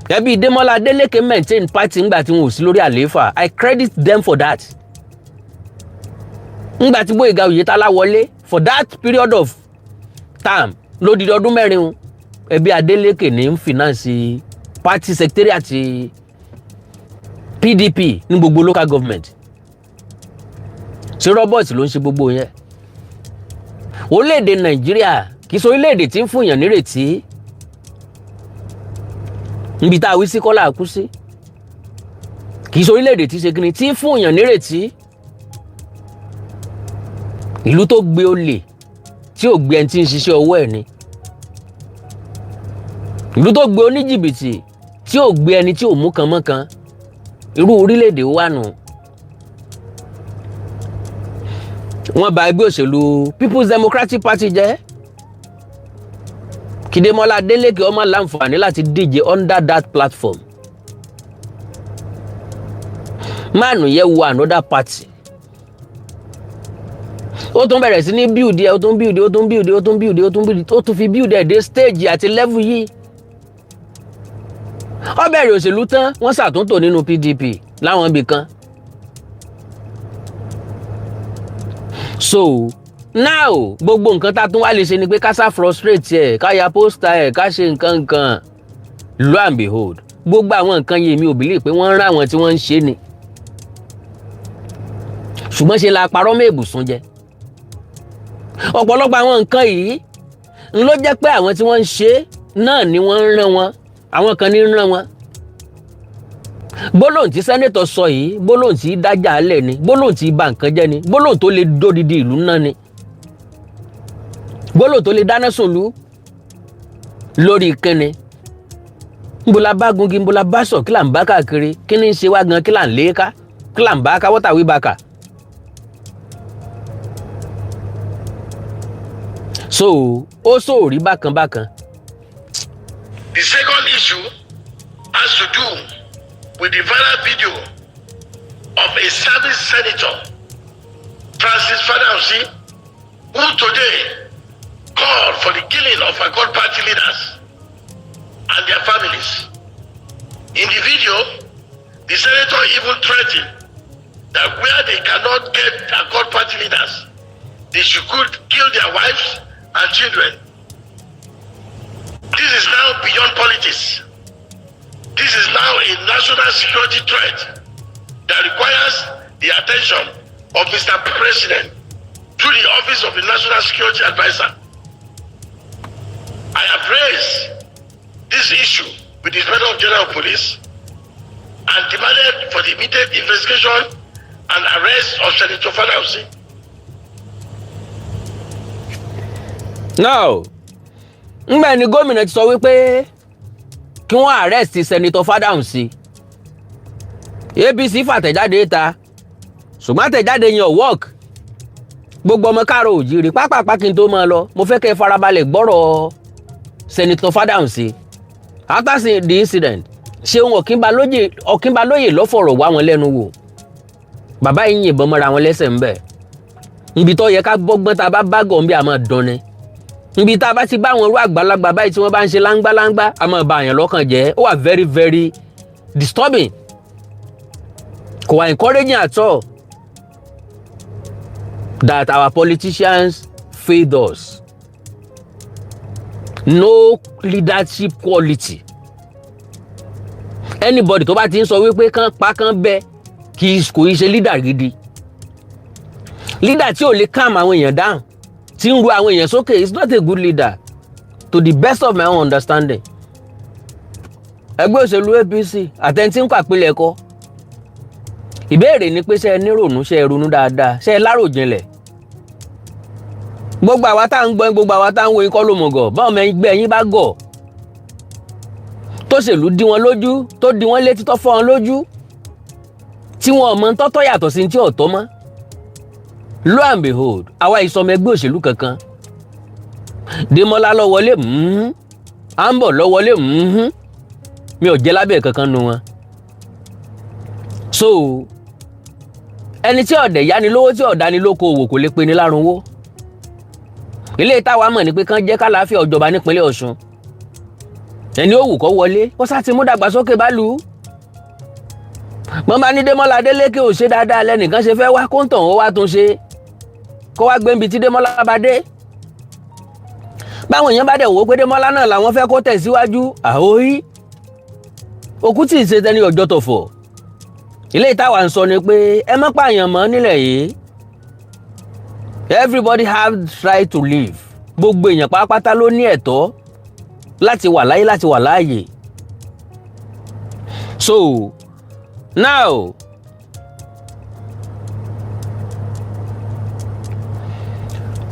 ẹbí Démọ́lá Adélékè maintain party ńgbà tí wọn ò sí lórí àlééfà. I credit them for that. Ńgbà tí Gbóyèga Oyètálá wọlé for that period of time, lódìdí ọdún 4 o, ẹbí Adélékè ní ń finance party secretariat PDP ní gbogbo local government. Ṣé robot ló ń ṣe gbogbo yẹn? Orílẹ̀-èdè Nàìjíríà kì í ṣe orílẹ̀-èdè tí ń fún èèyàn nírètí. Níbi tá a wí sí kọ́lá kú sí, kì í ṣe orílẹ̀-èdè tí ṣe kíni tí ń fún èèyàn nírètí. Ìlú tó gbé olè tí ò gbé ẹni tí ń ṣiṣẹ́ ọwọ́ ẹ̀ ni, ìlú tó gbé oníjìbìtì tí ò gbé ẹni tí ò mú kan mọ́kan, irú orílẹ̀-èdè wà nù. Wọ́n bà ẹgbẹ́ òṣèlú People's Democratic Party jẹ́. Kí Démọ́lá Adélékè ó má láǹfààní láti díje under that platform. Máàlù yẹ wo another party, ó tún bẹ̀rẹ̀ sí ní build ẹ̀, ó tún build, ó tún build, ó tún build, ó tún build, ó tún fi build ẹ̀ dé stage àti level yìí. Ó bẹ̀rẹ̀ òṣèlú tán, wọ́n ṣàtúntò nínú PDP láwọn ibì kan. So now, gbogbo nǹkan tá a tún wá lè ṣe ni pé ká sá frustrate ẹ̀, ká ya poster ẹ̀, ká ṣe nǹkan nǹkan. Lo and behold, gbogbo àwọn nǹkan yìí, mi ò believe pé wọ́n ń rán àwọn tí wọ́n ń ṣe ni, ṣùgbọ́n ṣe la parọ́ mọ́ èbùsùn jẹ. Ọ̀pọ̀lọpọ̀ àwọn nǹkan yìí ń ló jẹ́ pé àwọn tí wọ́n ń ṣe náà ni wọ́n ń rán wọn, àwọn kan ní ń rán wọn. Gbólóhùn tí senator sọ yìí, gbólóhùn tí dájà lẹ̀ ni, gbólóhùn tí bà nǹkan jẹ́ ni, gbólóhùn tó lè dódidi ìlú náà ni, gbólóhùn tó lè dáná sùnlú lórí kíni. Nbola bá gungi, nbola bá sọ, kí là ń bá káàkiri? Kí ni ń ṣe wá gan? Kí là ń lé ká? Kí là ń bá ká? Wọ́tà wí bá kà. So ó sòrí bákan bákan. The second issue has to do with the viral video of a service senator, Francis Fadahunsi, who today called for the killing of Accord Party leaders and their families. In the video, the senator even threatened that where they cannot get Accord Party leaders, they should could kill their wives and children. This is now beyond politics. This is now a national security threat that requires the attention of Mr. President through the office of the National Security Advisor. I have raised this issue with the Inspector General of Police and demanded for the immediate investigation and arrest of Senator Fadahunsi. Now, ngbà ni gómìnà ti sọ wípé kí wọ́n arrest Senator Fadahunsi, APC fàtẹ̀jáde ta, ṣùgbọ́n àtẹ̀jáde yẹn ò work. Gbogbo ọmọ káàrọ̀ òjìrì pápápá, kí n tó máa lọ, mo fẹ́ kẹ́ ẹ farabalẹ̀ gbọ́rọ̀ Senator Fadahunsi after the incident. Ṣeun Ọ̀kínbalóyè ló fọ̀rọ̀ wá wọn lẹ́nu wò. Bàbá yìí yìnbọn mọ́ra wọn lẹ́sẹ̀ ń bẹ̀. Ibi tó yẹ ká gbọ́gbọ́n, tá a bá bá gọ̀ ń bí, a máa dán ni. Ibi tá a bá ti bá àwọn irú àgbàlagbà báyìí tí wọ́n bá ń ṣe láńgbáláńgbá, a máa ba àyàn lọ́kàn jẹ́. Ó wà very very disturbing, kò wà encouraging at all that our politicians failed us. No leadership quality. Anybody tó bá ti ń sọ wípé kán pa kán bẹ, kì í kò í ṣe leader gidi. Leader tí ò lè calm àwọn èèyàn down, tí ń ru àwọn èèyàn sókè, is not a good leader to the best of my own understanding. Ẹgbẹ́ òṣèlú APC àtẹ̀ntí ń pàpilẹ̀ kọ́, ìbéèrè ni pé, ṣé ẹ nírònú? Ṣé ẹ ronú dáadáa? Ṣé ẹ láròjinlẹ̀? Gbogbo àwa tá à ń gbọ́, gbogbo àwa tá à ń wo ikọ́ ló mọ̀ gọ̀. Báwọn ọmọ ẹgbẹ́ yín bá gọ̀, tó ṣèlú dí wọn lójú, tó dí wọn létí, tó fọ́ wọn lójú, tí wọn ò mọ tọ́tọ́ yàtọ̀ sí tí ọ̀tọ́ mọ́. Lo and behold, àwa ìsọmọ ẹgbẹ́ òṣèlú kankan. Démọ́lá lọ wọlé, à ń bọ̀ lọ wọlé, mi ò jẹ́ lábẹ́ kankan nu wọn. So ẹni tí ọ̀dẹ̀ yáni lówó, tí ọ̀dá ni lóko òwò, kò lè pe ní lárunwó. Ilé táwa mọ̀ ní pé kán jẹ́ kálàáfíà ọjọba nípínlẹ̀ Ọ̀ṣun. Ẹni ó wù kó wọlé, kó sá ti mú dàgbàsókè bá lù ú. Wọ́n bá ní Démọ́lá Adélékè ò ṣe dáadáa, lẹ́nìkan ṣe fẹ́ wá kó ń tàn ó wá tún ṣe, kó wá gbé níbi tí Démọ́lá bá dé. Báwọn èèyàn bá dẹ̀ wò ó pé Démọ́lá náà làwọn fẹ́ kó tẹ̀síwájú, àhóyí òkú tí ì ṣe tẹni ọjọ́ tọ̀fọ̀. Ilé ìtawà ń sọ ni pé ẹ má pààyàn mọ́ nílẹ̀ yìí. Everybody have right to live. Gbogbo èèyàn pátápátá ló ní ẹ̀tọ́ láti wà láyé, láti wà láàyè. So now,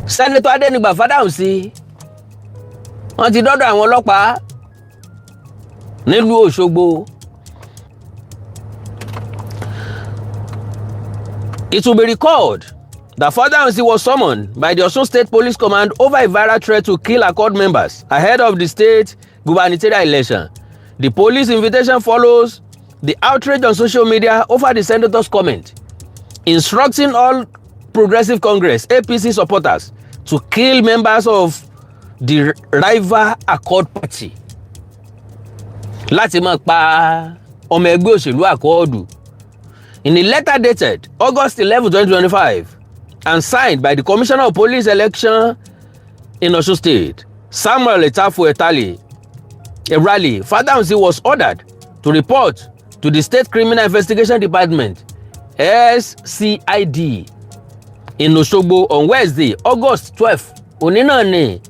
Senator Adénígbà Fádáhùnsí, wọ́n ti dọ́dọ̀ àwọn ọlọ́pàá nílùú Òṣogbo. It will be recalled that Fadahunsi was summoned by the Osun State Police Command over a viral threat to kill Accord members ahead of the state gubernatorial election. The police invitation follows the outrage on social media over the senator's comment instructing All Progressive Congress, APC, supporters to kill members of the rival Accord Party, láti máa pa ọmọ ẹgbẹ́ òṣèlú Accord. In a letter dated August 11, 2025 and signed by the Commissioner of Police Election in Osun State, Samuel Etafo Etali Rally, Fadahunsi was ordered to report to the State Criminal Investigation Department, SCID, in Osogbo on Wednesday, August 12, òní náà ni,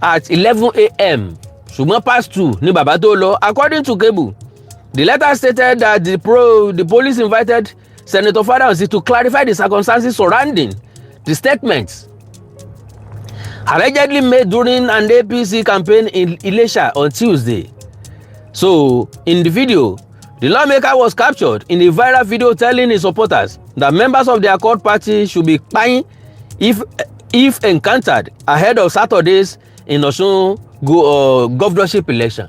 at 11 a.m., ṣùgbọ́n past two ní bàbá tó lọ. According to Cable, the letter stated that the police invited Senator Fadahunsi to clarify the circumstances surrounding the statements allegedly made during an APC campaign in Ilesha on Tuesday. So, in the video, the lawmaker was captured in a viral video telling his supporters that members of the Accord Party should be kpain if encountered ahead of Saturday's in Osun governorship election.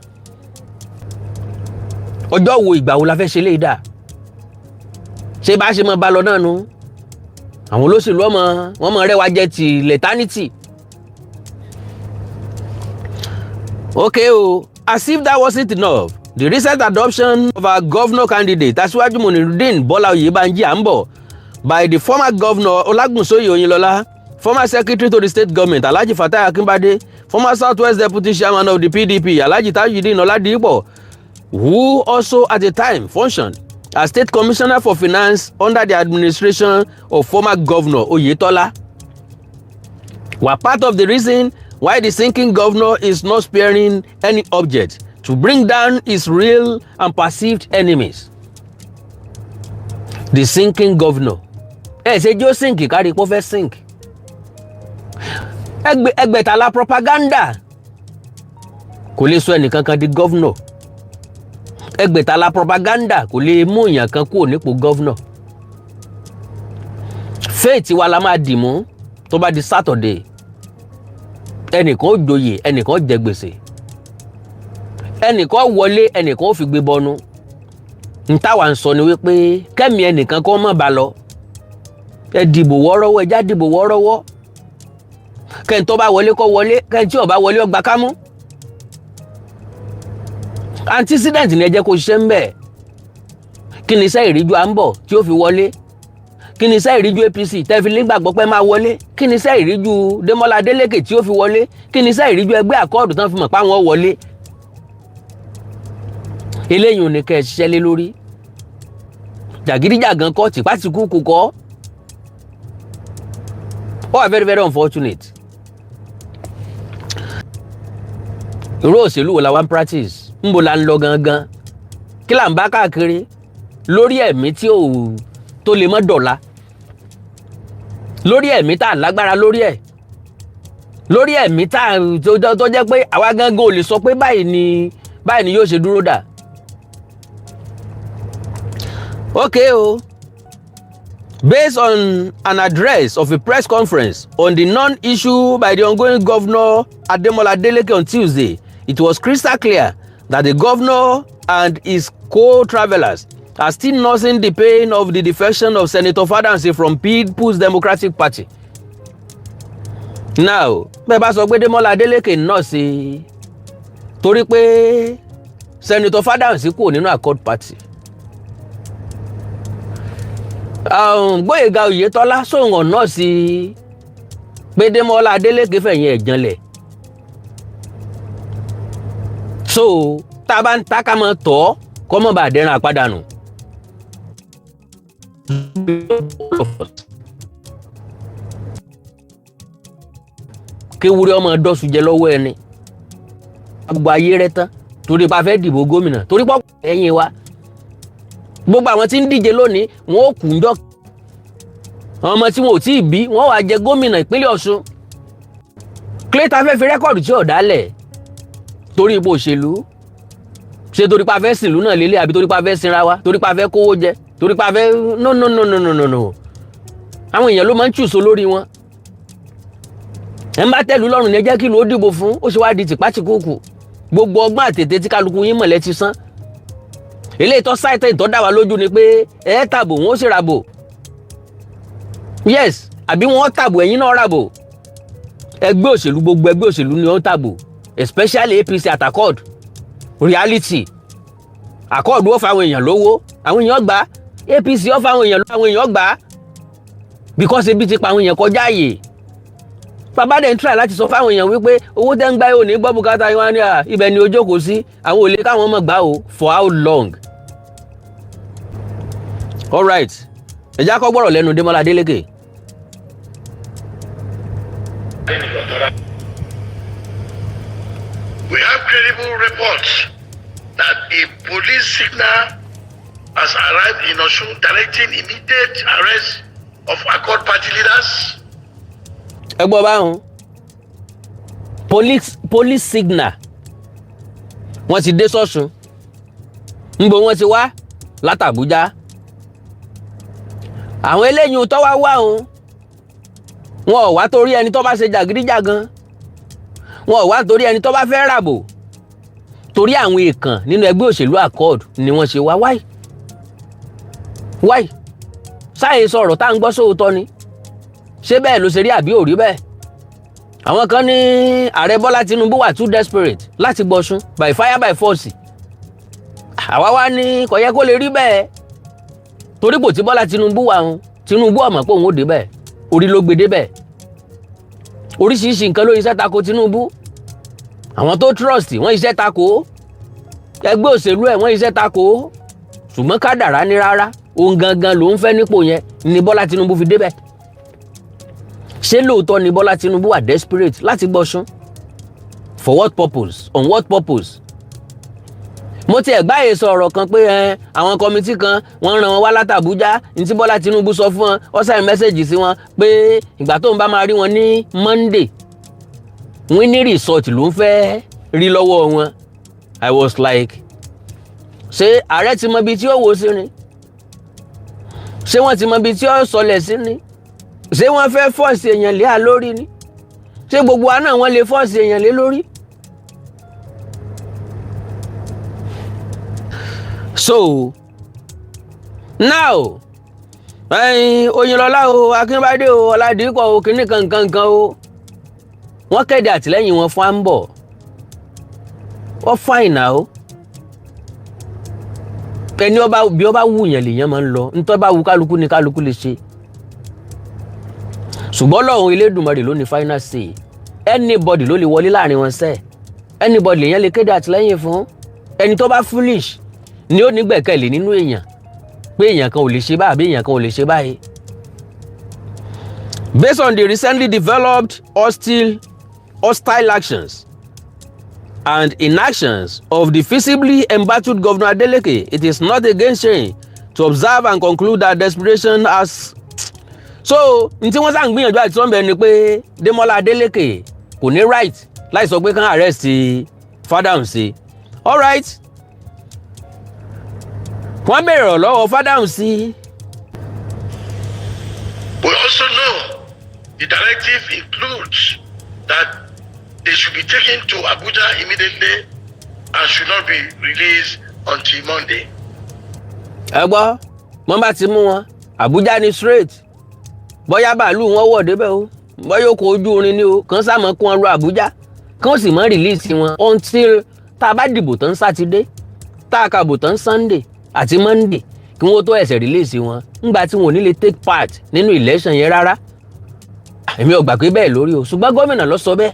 Ọjọ́ wo, ìgbà wo la fẹ́ ṣe léyìí dà? Ṣé bá a ṣe mọ bá lọ náà nu? Àwọn olóṣèlú ọmọ wọn mọ rẹwà jẹ ti leternity. Okay o, as if that wasn't enough, the recent adoption of our governor candidate, Aṣíwájú Munirudeen Bọ́lá Oyèbánjí Àǹbọ̀, by the former governor Olagunsoye Oyinlola, former secretary to the state government Alhaji Fatai Akinbade, former Southwest deputy chairman of the PDP Alhaji Tajudeen Oladipo, who also at the time functioned as state commissioner for finance under the administration of former governor Oyetola, were part of the reason why the sinking governor is not sparing any object to bring down his real and perceived enemies. The sinking governor. Ẹ ṣe jó sink kárí pé ó fẹ́ sink. Ẹgbẹ̀tàlá propaganda kò lè sọ ẹnìkankan di governor. Ẹgbẹ̀tàlá propaganda kò lè mú èèyàn kan kúrò nípò governor. Fate wa la máa dì mú tó bá di Saturday. Ẹnìkan ó joyè, ẹnìkan ó jẹ gbèsè, ẹnìkan wọlé, ẹnìkan ó fi gbé bọnu. N táwa ń sọ ni wípé kẹ́mi ẹnìkan kọ́ mọ̀ bá lọ. Ẹ dìbò wọ́ọ́rọ́wọ́, ẹ já dìbò wọ́ọ́rọ́wọ́. Kẹ́ni tó bá wọlé kó wọlé, kẹ́ni tí ò bá wọlé ó gbà kámú. Antecedent ni ẹ jẹ́ kó ṣiṣẹ́ ń bẹ̀. Kí ni iṣẹ́ ìríjú à ń bọ̀ tí ó fi wọlé? Kí ni iṣẹ́ ìríjú APC tẹ́ fi nígbàgbọ́ pé máa wọlé? Kí ni iṣẹ́ ìríjú Démọ́lá Adélékè tí ó fi wọlé? Kí ni iṣẹ́ ìríjú ẹgbẹ́ Accord tán fi mọ̀ pé àwọn wọlé? Eléyìí ò ní kẹ́ ẹ ṣiṣẹ́ lé lórí. Jàgídíjàgan kọ́, tìpátìkúùkù kọ́. Ó wà very, very unfortunate. Irú òṣèlú wo la wá ń practice? Ńbo la ń lọ gangan? Kí là ń bá káàkiri lórí ẹ̀mí tí ò tó lè mọ́ dọ̀la, lórí ẹ̀mí tá a lágbára lórí ẹ̀, lórí ẹ̀mí tá a tó jẹ́ pé àwa gangan ò lè sọ pé báyìí ni, báyìí ni yóò ṣe dúró dà? Okay o. Based on an address of a press conference on the non-issue by the ongoing governor Ademola Adeleke on Tuesday, it was crystal clear that the governor and his co-travelers are still nursing the pain of the defection of Senator Fadahunsi from People's Democratic Party. Now, bẹ́ẹ̀ bá sọ pé Demola Adeleke nurse torí pé Senator Fadahunsi kúrò nínú Accord Party, Gbóyèga Oyètọ́lá sóhun ọ̀nà sí pé Démọ́lá Adélékè fẹ̀yìn ẹ̀ janlẹ̀. So tá a bá ń ta ká mọ́ tọ́ kọ́ mọ́ bá dẹ́ran àpàdánù. Kéwúrẹ́ ọmọ dọ́sù jẹ lọ́wọ́ ẹni gbogbo ayé rẹ tán torí pa fẹ́ dìbò gómìnà, torí pọ́ ẹ̀yìn wa, gbogbo àwọn tí ń díje lónìí, wọn ò kú ń jọ. Àwọn ọmọ tí wọn ò tí ì bí wọn wàá jẹ gómìnà ìpínlẹ̀ Ọ̀ṣun. Clayton fẹ́ fi record tí ò dálẹ̀ torí ipò òṣèlú ṣe, torí pa fẹ́ sìnlú náà lélẹ̀, àbí torí pa fẹ́ sinra wa, torí pa fẹ́ kówó jẹ, torí pa fẹ́? No, no, no, no, no, no, no. Àwọn èèyàn ló máa ń choose olórí wọn. Ẹ̀ ń bá tẹ̀lú lọ́rùn ní ẹ jẹ́ kí ló dìbò fún. Ó ṣe wá di tìpátìkúùkù? Gbogbo ọgbọ́n àtètè tí kálukú yín mọ̀lẹ́ ti sán. Eléyìí tó sáìtẹ̀ tó dá wa lójú ni pé ẹ tàbò, wọn ó sì ràbò. Yes, àbí wọn tàbò, ẹ̀yin náà ràbò. Ẹgbẹ́ òṣèlú, gbogbo ẹgbẹ́ òṣèlú ni ó ń tàbò, especially APC at Accord. Reality, Accord ó fa àwọn èèyàn lówó, àwọn èèyàn gbà. APC ó fa àwọn èèyàn lówó, àwọn èèyàn gbà, because ebi ti pa àwọn èèyàn kọjá àyè. Bàbá dẹ̀ ń try láti sọ fáwọn èèyàn wípé owó tẹ́ ń gbá yóò ní gbọ́ bùkátà yín, wá ní à ibẹ̀ ni ó jókòó sí, àwọn ò lè káwọn ọmọ gbà o. For how long? Alright, ẹ já kọ́ gbọ́rọ̀ lẹ́nu Démọ́lá Adélékè. We have credible reports that a police signal has arrived in Osun directing immediate arrest of Accord Party leaders. Ẹ gbọ́ báwọn police signal, wọ́n ti dé sọ́sùn. Ńbo wọ́n ti wá látàbújá? Àwọn eléyìí tó wá wá òun, wọn ò wá torí ẹni tó bá ṣe jàgídíjàgan, wọn ò wá torí ẹni tó bá fẹ́ ràbò. Torí àwọn èèkàn nínú ẹgbẹ́ òṣèlú Accord ni wọ́n ṣe wá. Wáì wáì sáyé sọ̀rọ̀ tá à ń gbọ́ sóòótọ́ ni. Ṣé bẹ́ẹ̀ ló ṣe rí àbí ò rí bẹ́ẹ̀? Àwọn kan ní ààrẹ Bọ́lá Tinubu wà too desperate láti gbọ́sùn by fire by force. Àwa wá ní kò yẹ kó lè rí bẹ́ẹ̀, torí kò tí Bọ́lá Tinubu wà ń Tinubu ọ̀mọ̀ pé òun ò débẹ̀, orí ló gbé débẹ̀. Oríṣiríṣi nǹkan ló iṣẹ́ tako Tinubu. Àwọn tó trust wọ́n iṣẹ́ tako, ẹgbẹ́ òṣèlú ẹ̀ wọ́n iṣẹ́ tako, ṣùgbọ́n kádàrá ní rárá, òun gangan ló ń fẹ́ nípò yẹn ni Bọ́lá Tinubu fi débẹ̀. Ṣé lóòótọ́ ni Bọ́lá Tinubu wà desperate láti gbọ́sùn? For what purpose? On what purpose? Mo ti ẹ̀gbáyé sọ ọ̀rọ̀ kan pé ẹ àwọn committee kan wọ́n ràn wọ́n wá látàbújá. Ní tí Bọ́lá Tinubu sọ fún wọn, ó send message sí wọn pé ìgbà tó ń bá máa rí wọn ní Monday, wọ́n ní result ló ń fẹ́ rí lọ́wọ́ wọn. I was like, ṣé ààrẹ ti mọ ibi tí ó wò sí ni? Ṣé wọ́n ti mọ ibi tí ó sọlẹ̀ sí ni? Ṣé wọ́n fẹ́ force èèyàn lé à lórí ni? Ṣé gbogbo wa náà wọ́n lè force èèyàn lé lórí? So now, ẹyin Oyinlọlá o, Akínbádé o, Ọládìkọ o, kínní kankankan o, wọ́n kéde àtìlẹ́yìn wọn fún Àǹbọ̀. Wọ́n fine now. Ẹni ọba bí ọba wù yẹn lèèyàn máa ń lọ. Ntọ́ bá wù kálukú ni kálukú lè ṣe, ṣùgbọ́n Ọlọ́run Elédùmarè ló ní final say. Anybody ló lè wọlé láàrin wọn sẹ́ẹ̀, anybody lèèyàn lè kéde àtìlẹ́yìn fún. Ẹni tó bá foolish ni ó nígbẹ̀kẹ̀lé nínú èèyàn pé èèyàn kan ò lè ṣe báyìí àbí èèyàn kan ò lè ṣe báyìí. Based on the recently developed hostile actions and inactions of the visibly embattled Governor Adeleke, it is not against saying to observe and conclude that desperation has. So n tí wọ́n sá ń gbìyànjú àti sọ́nbẹ̀ ni pé Démọ́lá Adeleke kò ní right láì sọ pé kán arrest Fádáhùnsí. All right, wọ́n béèrè ọ̀rọ̀ lọ́wọ́ Fádáhùnsí. We also know the directive includes that they should be taken to Abuja immediately and should not be released until Monday. Ẹ gbọ́, wọ́n bá ti mú wọn, Àbújá ní straight. Bóyá bàálù wọn wọ̀ débẹ̀ o, bóyá ọkọ̀ ojú irin ni o, kàn sá mọ́ kó wọn lọ Àbújá, kàn sì mọ́ release wọn until tá a bá dìbò tán Sátidé, tá a kàbò tán Sunday àti Monday, kí wọ́n tó ẹ̀sẹ̀ release wọn, ńgbà tí wọn ò ní lè take part nínú election yẹn rárá. Èmi ò gbà pé bẹ́ẹ̀ lórí o, ṣùgbọ́n gómìnà ló sọ bẹ́ẹ̀.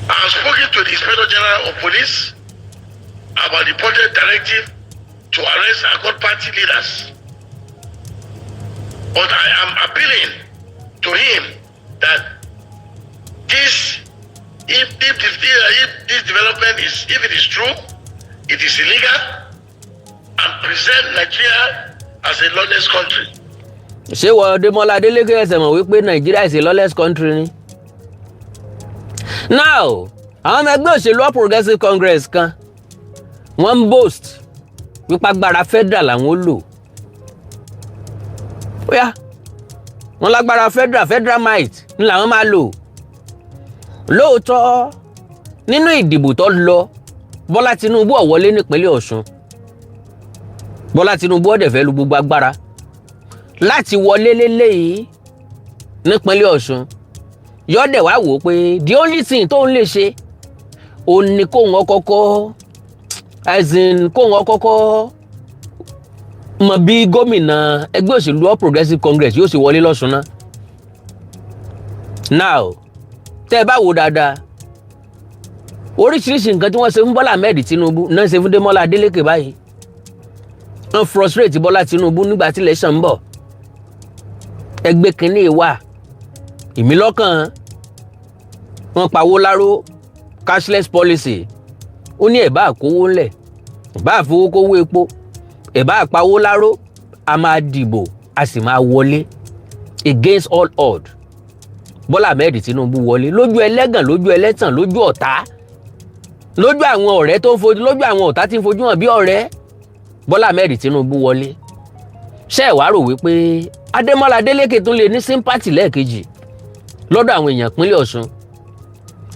I have spoken to the Inspector General of Police about the reported directive to arrest Accord Party leaders. But I am appealing to him that this, if this development is, if it is true, it is illegal and present Nigeria as a lawless country. Ṣé wọ Démọ́lá Adélékè ẹsẹ̀ mọ̀ wípé Nàìjíríà is a lawless country ni? Now, àwọn ọmọ ẹgbẹ́ òṣèlú All Progressives Congress kan, wọ́n ń boast wípé agbára federal làwọn ó lò. Ó yá, wọ́n lágbára federal might ní làwọn máa lò. Lóòótọ́, nínú ìdìbò tó lọ, Bọ́lá Tinubu ò wọlé nípínlẹ̀ Ọ̀ṣun. Bọ́lá Tinubu ó dẹ̀ fẹ́ lu gbogbo agbára láti wọlé lélẹ́yìí nípínlẹ̀ Ọ̀ṣun. Yọ́dẹ̀ wá wò ó pé the only thing tóun lè ṣe òun ni kóun ọkọ́kọ́, as in kóun ọkọ́kọ́ mọ bí gómìnà ẹgbẹ́ òṣèlú All Progressives Congress yóò sì wọlé lọ́ṣun náà. Now, tẹ́ ẹ bá wò dáadáa, oríṣiríṣi nǹkan tí wọ́n ṣe fún Bọ́lá Ahmed Tinubu náà ṣe fún Démọ́lá Adélékè báyìí. Wọ́n frustrate Bọ́lá Tinubu nígbà tí election ń bọ̀. Ẹgbẹ́ kínní wà ìmílọ́kàn wọ́n pawó láró, cashless policy. Ó ní ẹ̀ bá kówó ńlẹ̀, ẹ̀ bá fowó kówó epo, ẹ̀ bá pawó láró, a máa dìbò, a sì máa wọlé. Against all odds, Bọ́lá Ahmed Tinubu wọlé lójú ẹlẹ́gàn, lójú ẹlẹ́tàn, lójú ọ̀tá, lójú àwọn ọ̀rẹ́ tó ń fojú, lójú àwọn ọ̀tá tí ń fojú hàn bí ọ̀rẹ́. Bọ́lá Ahmed Tinubu wọlé. Ṣé ẹ̀ wá rò wípé Adémọ́lá Adélékè tún lè ní sympathy lẹ́ẹ̀kejì lọ́dọ̀ àwọn èèyàn pínlẹ̀ Ọ̀ṣun?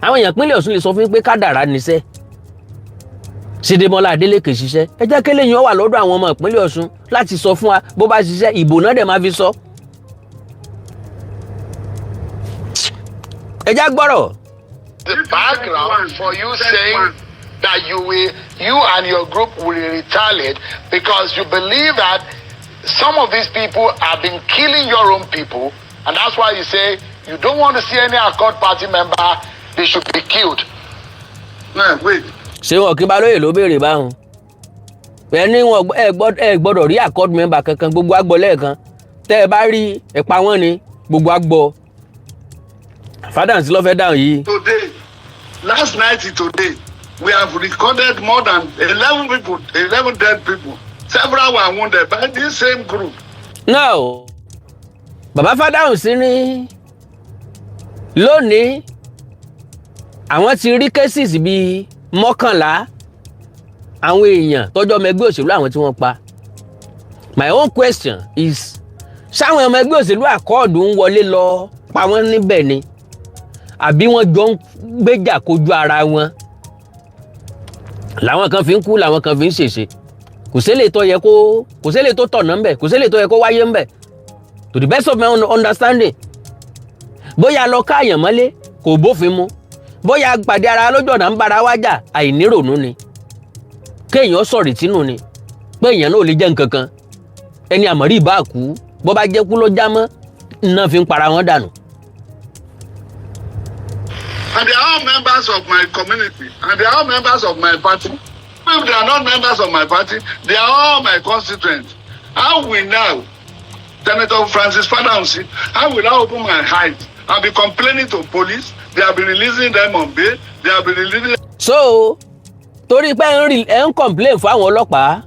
Àwọn èèyàn pínlẹ̀ Ọ̀ṣun lè sọ fún yín pé kádàrá níṣẹ́ Ṣèdèmọ́lá Adélékè ṣiṣẹ́. Ẹ jẹ́ kí lèyìn wà lọ́dọ̀ àwọn ọmọ ìpínlẹ̀ Ọ̀ṣun láti sọ fún wa bó bá ṣiṣẹ́. Ìbò náà dẹ̀ máa fi sọ. Ẹ já gbọ́rọ̀. The background for you saying that you and your group will retaliate because you believe that some of these people have been killing your own people, and that's why you say you don't want to see any Accord Party member, they should be killed. Now, wait. Ṣé wọn kí Balóyè ló béèrè báwọn ẹni wọn ẹ gbọ́dọ̀ rí Accord member kankan, gbogbo àgbọ̀ lẹ́ẹ̀kan tẹ́ ẹ bá rí ẹ pa wọ́n ni, gbogbo àgbọ̀. Fádàǹsí ló fẹ́ dáhùn yìí. Today, last night to today, we have recorded more than 11 people, 11 dead people. Several were wounded by this same group. Now, bàbá Fádáhùnsí ní lónìí àwọn ti rí cases bíi 11, àwọn èèyàn tọ́jọ́ ọmọ ẹgbẹ́ òṣèlú àwọn tí wọ́n pa. My own question is, ṣáwọn ọmọ ẹgbẹ́ òṣèlú Accord ń wọlé lọ pa wọ́n níbẹ̀ ni, àbí wọ́n jọ ń gbéjà kojú ara wọn, làwọn kan fi ń kú, làwọn kan fi ń ṣèṣe? Kò sílè tó yẹ kó, kò sílè tó tọ̀nà ńbẹ̀, kò sílè tó yẹ kó wáyé ńbẹ̀. To the best of my own understanding, bóyá lọ káàyàn mọ́lé kò bófin mu, bóyá pàdé ara lójú ọ̀nà ń bára wá jà, àìníròónú ni, kéèyàn sọ̀rọ̀ tínú ni pé èèyàn náà ò lè jẹ́ nǹkan kan. Ẹni àmọ̀rí ìbá kú, bó bá jẹ́ kú ló já mọ́ iná fi ń para wọn dànù. And they are all members of my community. And they are all members of my party. If they are not members of my party, they are all my constituents. How will now, Senator Francis Fadahunsi, how will I open my eyes and be complaining to police? They have been releasing them on bail. They have been releasing So torí pé ẹ ń complain fún àwọn ọlọ́pàá,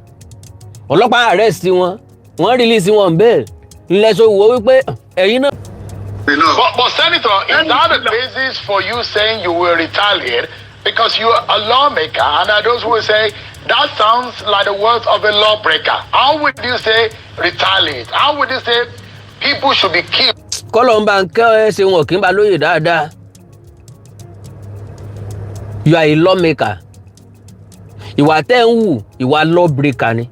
ọlọ́pàá arrest wọn, wọ́n release wọn on bail, ńlẹ̀ so wò wípé ẹ̀yin náà. Enough. But Senator, is that a basis for you saying you will retaliate? Because you're a lawmaker, and there are those who will say that sounds like the words of a lawbreaker. How would you say retaliate? How would you say people should be killed? Kọ́lọ̀ ń bá ń kẹ́ ẹ ṣe wọn kì í bá lóye dáadáa. You are a lawmaker. Ìwà tẹ́ ń wù, ìwà lawbreaker ni.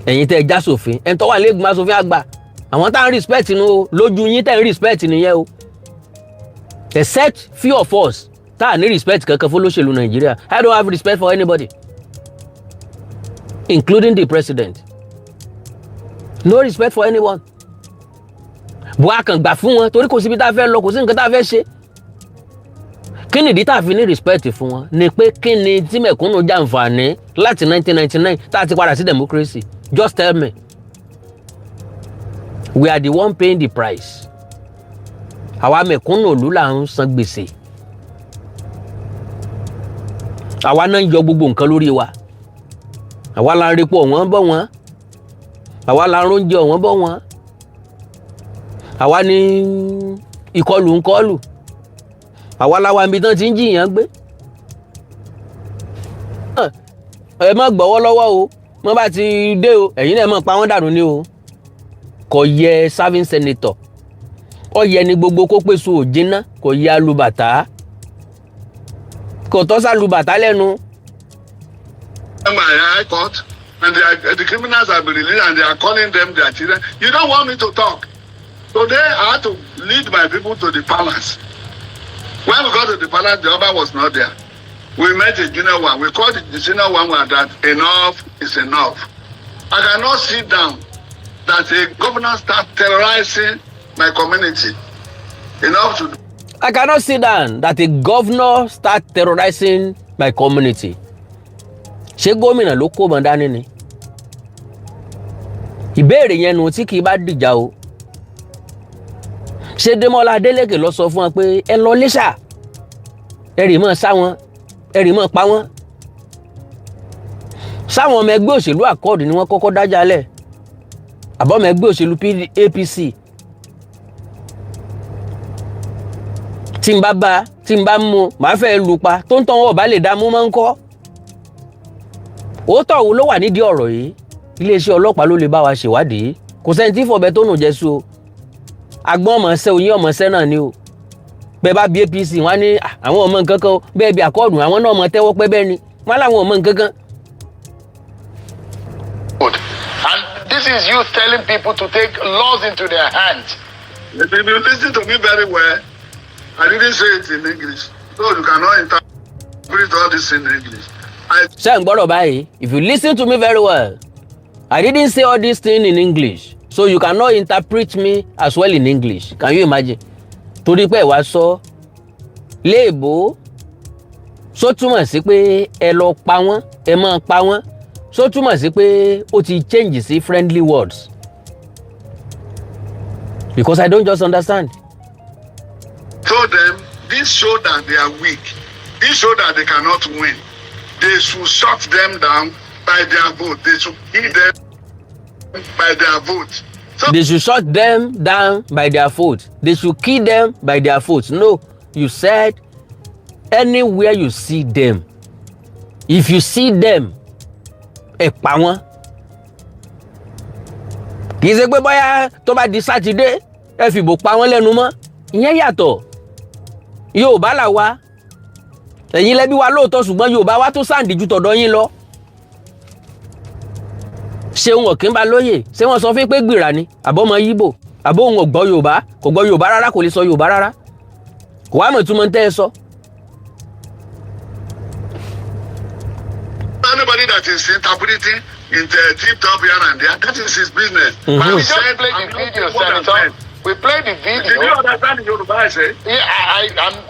Ẹ̀yin tẹ́ ẹ já sófin, ẹni tó wà lẹ́gbọ̀n aṣòfin àgbà, àwọn tá à ń respect nu o, lójú yín tẹ́ ń respect nìyẹn o, except few of us tá à ní respect kankan fún olóṣèlú Nàìjíríà. I don't have respect for anybody, including the president. No respect for anyone. Bó a kàn gbà fún wọn torí kò síbi tá a fẹ́ lọ, kò sí nǹkan tá a fẹ́ ṣe. Kí nìdí tá a fi ní respect fún wọn ni pé kí ni tí mẹ̀kúnnù jàǹfààní láti 1999 tá a ti padà sí democracy? Just tell me. We are the one paying the price. Àwa mẹ̀kúnnù ìlú là ń san gbèsè. Àwa náà ń yọ gbogbo nǹkan lórí wa. Àwa la ń repo ọ̀wọ́n bọ̀ wọ́n, àwa la ń róúnjẹ ọ̀wọ́n bọ̀ wọ́n, àwa ní ìkọlù ń kọlù, àwa la wà níbi tán ti ń jìyàn gbé. Ẹ má gbọ́wọ́ lọ́wọ́ o. Wọ́n bá ti dé o, ẹ̀yin náà mọ̀ pa wọ́n dànù ni o. Kò yẹ serving senator, ó yẹ ni gbogbo kó pèsè òjìnà, kò yẹ alùbàtà, kò tọ́ sálùbàtà lẹ́nu. By high court and the criminals have been released and they are calling them their children. You don't want me to talk. Today I had to lead my people to the palace. When we got to the palace, the Oba was not there. We met a junior one. We called the senior one that enough is enough. I cannot sit down that a governor start terrorizing my community. Enough to I cannot sit down that a governor start terrorizing my community. Ṣé gómìnà ló kó mọ dání ni? Ìbéèrè yẹn nu tí kì í bá dìjà o. Ṣé Démọ́lá Adélékè lọ sọ fún wọn pé ẹ lọ Iléṣà, ẹ rì mọ́ sá wọn, ẹ rì mọ́ pa wọ́n? Sáwọn ọmọ ẹgbẹ́ òṣèlú Accord ni wọ́n kọ́kọ́ dájà lẹ̀, àbọ̀mọ ẹgbẹ́ òṣèlú APC? Tí n bá bá, tí n bá mú, màá fẹ́ lù pa tó ń tán, wọn ò bá lè dá mú máa ń kọ́. Òótọ́ wo ló wà nídìí ọ̀rọ̀ yìí? Iléeṣẹ́ ọlọ́pàá ló lè bá wa ṣèwádìí. Kò sẹ́ni tí fọ̀bẹ tó nù jẹ́ sí o. Agbọ́n ọmọ ṣẹ́, oyin ọmọ ṣẹ́ náà ni o. Bẹ́ẹ̀ bá bí APC, wọ́n á ní àwọn ọmọ nǹkan kan o. Bẹ́ẹ̀ bí Accord, àwọn náà mọ tẹ́wọ́ pẹ́ bẹ́ẹ̀ ni wọ́n á láwọn ọmọ nǹkan kan. Good. And this is you telling people to take laws into their hands. If you listen to me very well, I didn't say it in English. So you cannot interpret all this in English. I Ṣé ń gbọ́dọ̀ báyìí? If you listen to me very well, I didn't say all this thing in English, so you cannot interpret me as well in English. Can you imagine? Torí pé ẹ wá sọ léèbó, só túmọ̀ sí pé ẹ lọ pa wọ́n, ẹ máa pa wọ́n, só túmọ̀ sí pé ó ti change sí friendly words? Because I don't just understand. Told them this show that they are weak. This show that they cannot win. They should shut them down by their vote. They should kill them by their vote. So They should shut them down by their vote. They should kill them by their vote. No, you said anywhere you see them, if you see them, ẹ pa wọ́n. Kì í ṣe pé bóyá tó bá di Sátidé, ẹ fìbò pa wọ́n lẹ́nu mọ́. Ìyẹn yàtọ̀. Yorùbá là wa, ẹ̀yin lẹ́bí wa lóòótọ́, ṣùgbọ́n Yorùbá wa tó sáǹdì ju tọ̀dọ̀ yín lọ. Ṣéun Ọ̀kínbalóyè, ṣé wọ́n sọ fún pé gbìrà ni àbọ̀mọ Yíbò, àbọ̀ òun ò gbọ́ Yorùbá? Kò gbọ́ Yorùbá rárá, kò lè sọ Yorùbá rárá, kò wá mọ̀ túmọ̀ tẹ́ ẹ sọ. Anybody that is interpreting in the tip top here and there, that is his business. But We he just said, played I'm the not video, what I'm Senator. saying. We played the Did you video. understand the Yoruba I say? Yeah,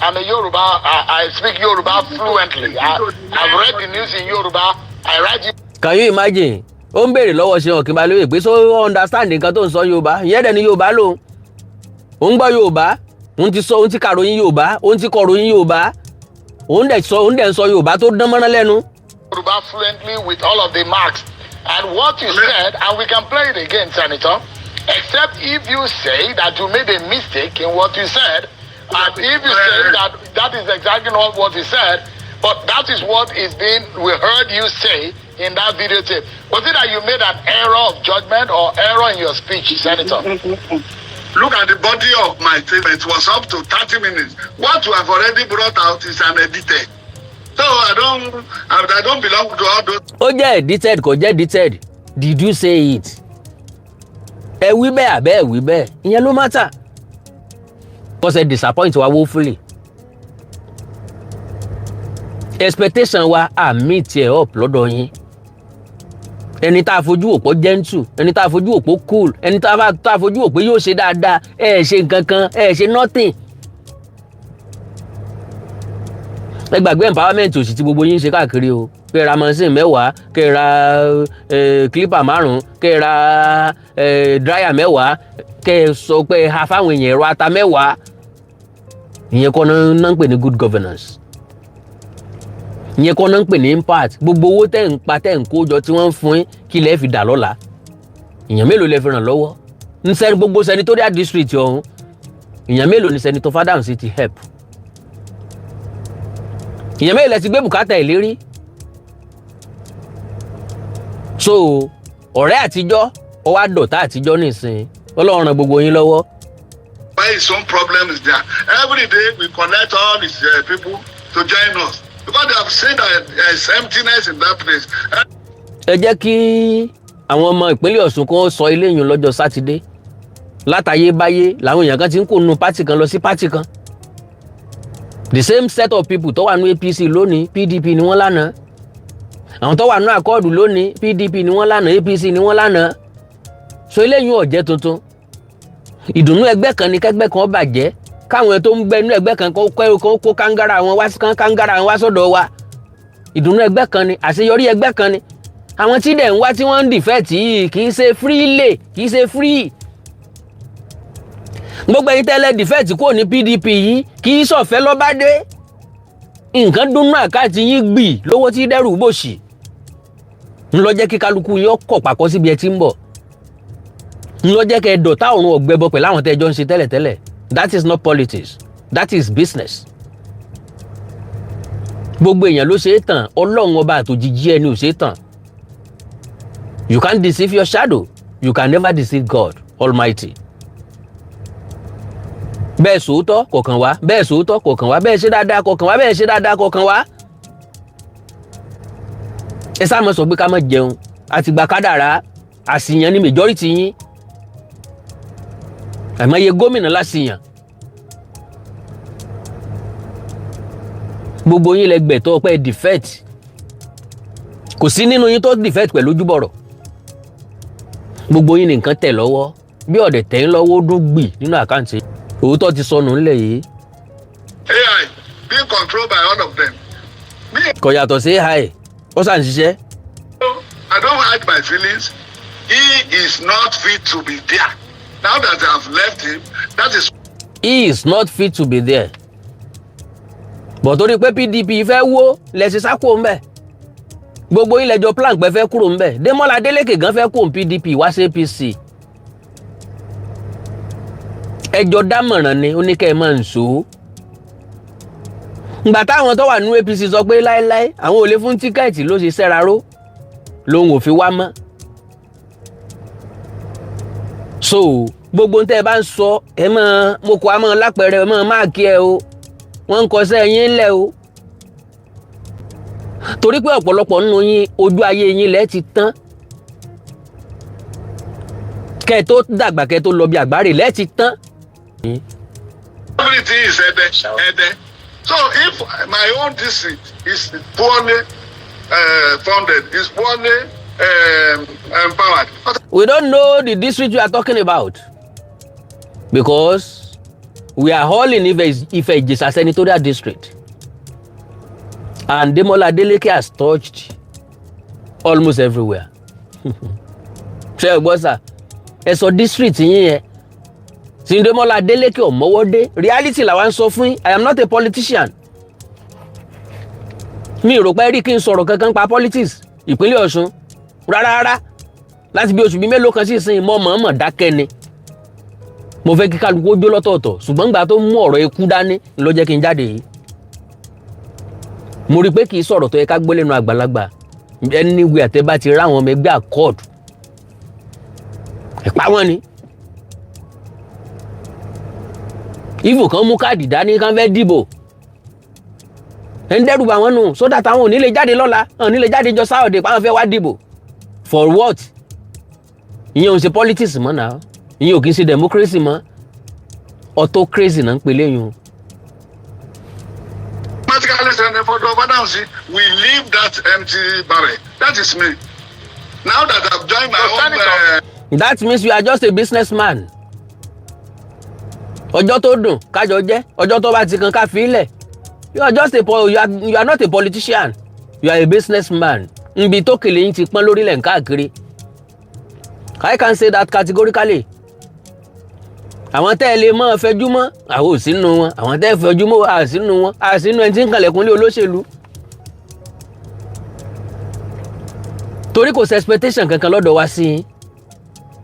I'm a Yoruba. I speak Yoruba fluently. I've read the news in Yoruba. I write Can you imagine? Ó ń béèrè lọ́wọ́ Ṣeun Ọ̀kínbalóyè pé sọ understand nǹkan tó ń sọ Yorùbá. Ìyẹn dẹ̀ ni Yorùbá lòun, òun gbọ́ Yorùbá, òun ti sọ, òun ti kàròyìn Yorùbá, òun ti kọ̀ròyìn Yorùbá, òun dẹ̀ sọ, òun dẹ̀ ń sọ Yorùbá tó dán mọ́rán lẹ́nu. Yoruba fluently with all of the marks. And what you said, and we can play it again, Senator, except if you say that you made a mistake in what you said, and if you say that that is exactly not what you said, but that is what is being, we heard you say in that videotape. Was it that you made an error of judgment or error in your speech, Senator? Look at the body of my statement. It was up to 30 minutes. What you have already brought out is an edited. So I don't belong to all those Ó jẹ́ edited, kò jẹ́ edited, did you say it? Ẹ wí bẹ́ẹ̀ àbẹ́ ẹ wí bẹ́ẹ̀, ìyẹn ló matter. Cause ẹ disappoint wa woefully. Expectation wa à meet ẹ up lọ́dọ̀ yín. Ẹni tá a fojú òpó gentle, ẹni tá a fojú òpó cool, ẹni tá a fojú òpó yóò ṣe dáadáa, ẹ ṣe nǹkan kan, ẹ ṣe nothing. Ẹ gbàgbé empowerment òsì tí gbogbo yín ń ṣe káàkiri o. Kẹ́ ẹ ra machine 10, kẹ́ ẹ ra clipper 5, kẹ́ ẹ ra dryer 10, kẹ́ ẹ sọ pé ẹ ha fáwọn èèyàn ẹ̀rọ ata 10. Ìyẹn kọ́ náà ń pè ní good governance, ìyẹn kọ́ náà ń pè ní impact. Gbogbo owó tẹ́ ń pa, tẹ́ ń kó jọ, tí wọ́n ń fún yín, kí lẹ́ẹ̀ fi dà lọ́la? Èèyàn mélòó lẹ fi ràn lọ́wọ́ ń sẹ́ni gbogbo senatorial district ọ̀hún? Èèyàn mélòó ni Senator Fadahunsi ti help? Èèyàn mélòó lẹ ti gbé bùkátà ìlérí? So ọ̀rẹ́ àtijọ́, ó wá dọ̀tá àtijọ́ nísìnyí. Ọlọ́run ràn gbogbo yín lọ́wọ́. Where his own problem is there. Every day we collect all his people to join us because they have seen that there is emptiness in that place. Ẹ jẹ́ kí àwọn ọmọ ìpínlẹ̀ Ọ̀ṣun kó sọ eléyìí lọ́jọ́ Sátidé. Látayébáyé làwọn èèyàn kan ti ń kó nu party kan lọ sí party kan. The same set of people tó wà ní APC lónìí, PDP ni wọ́n lánàá. Àwọn tó wà ní Accord lónìí, PDP ni wọ́n lánàá, APC ni wọ́n lánàá. So eléyìí ò jẹ́ tuntun. Ìdùnnú ẹgbẹ́ kan ní kẹ́gbẹ́ kan bàjẹ́, káwọn tó ń gbẹ inú ẹgbẹ́ kan kó kó kángára wọn wá, kángára wọn wá sọ́dọ̀ wa. Ìdùnnú ẹgbẹ́ kan ni, àṣeyọrí ẹgbẹ́ kan ni. Àwọn tí dẹ̀ ń wá, tí wọ́n ń defect yìí, kì í ṣe freely, kì í ṣe free. Gbogbo ẹ̀yin tẹ́lẹ̀ defect kúrò ní PDP yìí, kì í sọ̀fẹ́ lọ́ba dé. Nǹkan dúnú account yín gbì lówó tí dẹ́rù bòṣì ńlọ jẹ́ kí kálukú yín ọkọ̀ pàkọ́ síbi ẹ ti ń bọ̀, ńlọ jẹ́ kẹ́ ẹ dọ̀tá òrùn ọ̀gbẹ́bọ pẹ̀lú àwọn tẹ́ ẹ jọ ń ṣe tẹ́lẹ̀tẹ́lẹ̀. That is not politics, that is business. Gbogbo èèyàn ló ṣe é tàn, Ọlọ́run Ọba àtòjìjí ẹni ò ṣe é tàn. You can't deceive your shadow, you can never deceive God Almighty. Bẹ́ẹ̀ sòótọ́ kọ̀ọ̀kan wá, bẹ́ẹ̀ sòótọ́ kọ̀ọ̀kan wá, bẹ́ẹ̀ ṣe dáadáa kọ̀ọ̀kan wá, bẹ́ẹ̀ ṣe dáadáa kọ̀ọ̀kan wá. Ẹ sáà mọ̀ sọ pé ká má jẹun àti gba kádàrá. Àṣìyàn ní majority yín. Àìmọye gómìnà láṣìyàn. Gbogbo yín lẹ gbẹ̀tọ́ pé defect. Kò sí nínú yín tó defect pẹ̀lú ojúbọ̀rọ̀. Gbogbo yín ní nǹkan tẹ̀ lọ́wọ́. Bí ọ̀dẹ̀ tẹ̀ ń lọ́wọ́, ó dún gbì nínú account. Òótọ́ ti sọnù ńlẹ̀ yìí. AI being controlled by all of them. Me, Kò yàtọ̀ sí AI, ó sàn ṣiṣẹ́. I don't hide my feelings. He is not fit to be there. Now that I have left him, that is He is not fit to be there, but torí pé PDP fẹ́ wó lẹ́sìn sá kúrò ńbẹ̀. Gbogbo ilẹ̀ jọ plan pé fẹ́ kúrò ńbẹ̀. Démọ́lá Adélékè gan fẹ́ kúrò PDP wá sí APC. Ẹjọ́ dámọ̀ràn ni ó ní kẹ́ ẹ máa ń so. Ngbà táwọn tó wà nínú APC sọ pé láéláé àwọn ò lè fún ticket, ló ṣe sẹ́ra ró lòun ò fi wá mọ́. So gbogbo tẹ́ ẹ bá ń sọ, ẹ mọ mo kọ́ àmọ́ lápẹẹrẹ, ẹ mọ máàkì ẹ o. Wọ́n ń kọsẹ́ yín lẹ̀ o, torí pé ọ̀pọ̀lọpọ̀ nínú yín, ojú ayé yín lẹ́ ti tán. Kẹ́ ẹ tó dàgbà, kẹ́ ẹ tó lọ bí àgbáre, lẹ́ ti tán. Everything is Ede, Ede. So if my own district is poorly funded, is poorly empowered, what We don't know the district you are talking about because we are all in Ife Ijesa Senatorial District, and Demola Adeleke has touched almost everywhere. Ṣé ẹ gbọ́ sà? Ẹ sọ district yín yẹn tí Demola Adeleke ò mọ́wọ́ dé. Reality làwa ń sọ fún yín. I am not a politician. Mi ò rò pé rí kí n sọ̀rọ̀ kankan pa politics ìpínlẹ̀ Ọ̀ṣun rárá rárá. Láti bí oṣù bíi mélòó kan sí ìsìn, mọ́ mọ̀ọ́mọ̀ dákẹ́ ni. Mo fẹ́ kí kálukú ó jó lọ́tọ̀ọ̀tọ̀, ṣùgbọ́n gbà tó mú ọ̀rọ̀ ikú dání ló jẹ́ kí n jáde yìí. Mo rí i pé kì í sọ̀rọ̀ tó yẹ ká gbọ́ lẹ́nu àgbàlagbà. Anywhere tẹ́ bá ti ráwọn ọmọ ẹgbẹ́ Accord, ẹ̀ pa wọ́n ni. Ìfò kan mú káàdì dání kan fẹ́ dìbò, ẹ̀ ń dẹ́rù bà wọ́n nù sódà táwọn ò ní lè jáde lọ́la, ò ní lè jáde jọ sáọ̀dẹ̀ pàwọn fẹ́ wá dìbò. For what? Ìyẹn ò ń ṣe politics mọ́ náà, ìyẹn ò kì í ṣe democracy mọ́, autocracy náà ń pè léyìn o. Automatically Senator Fadahunsi will leave that empty barrel. That is me. Now that I've joined my So, own. Senator- That means you are just a businessman. Ọjọ́ tó dùn kájọ jẹ́, ọjọ́ tó bá ti kan ká fi í lẹ̀. You are not a politician, you are a businessman. Nbi tó kèlè yín ti pọ́n lórílẹ̀ ń káàkiri. I can say that categorically. Àwọn tẹ́ ẹ lè mọ́ fẹjú mọ́, àwọn ò sínú wọn. Àwọn tẹ́ ẹ fẹjú mọ́, à sínú wọn, à sínú ẹni tí ń kànlẹ̀kùn lé olóṣèlú, torí kò sí expectation kankan lọ́dọ̀ wa sí i.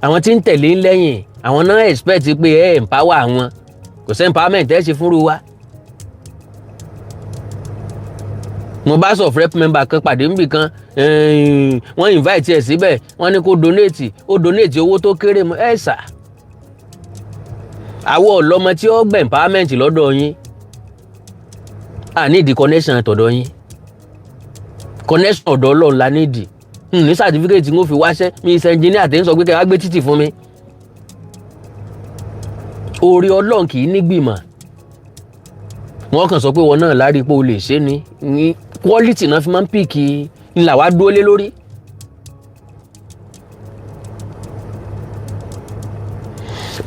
Àwọn tí ń tẹ̀lé lẹ́yìn, àwọn náà expect pé ẹ empower àwọn. Kò sí empowerment ẹ ṣe fúnru wa. Mo bá sọ rep member kan pàdé níbì kan, wọ́n invite ẹ̀ síbẹ̀, wọ́n ní kó donate, ó donate owó tó kéré mọ́ ẹ̀ sà. Àwọn ọlọ́mọ tí ó gbẹ̀ empowerment lọ́dọ̀ yín, à ní ìdí connection tọ̀dọ̀ yín. Connection ọ̀dọ̀ Ọlọ́run la nídìí ní certificate ń fi wáṣẹ́. Mi ṣe engineer tẹ́ ń sọ pé kẹ́ wá gbé títì fún mi. Orí Ọlọ́run kì í nígbìmọ̀. Wọ́n kàn sọ pé wọn náà lárí pé o lè ṣe ni. Ní quality náà fi máa ń pick ńlá wá dúró lé lórí.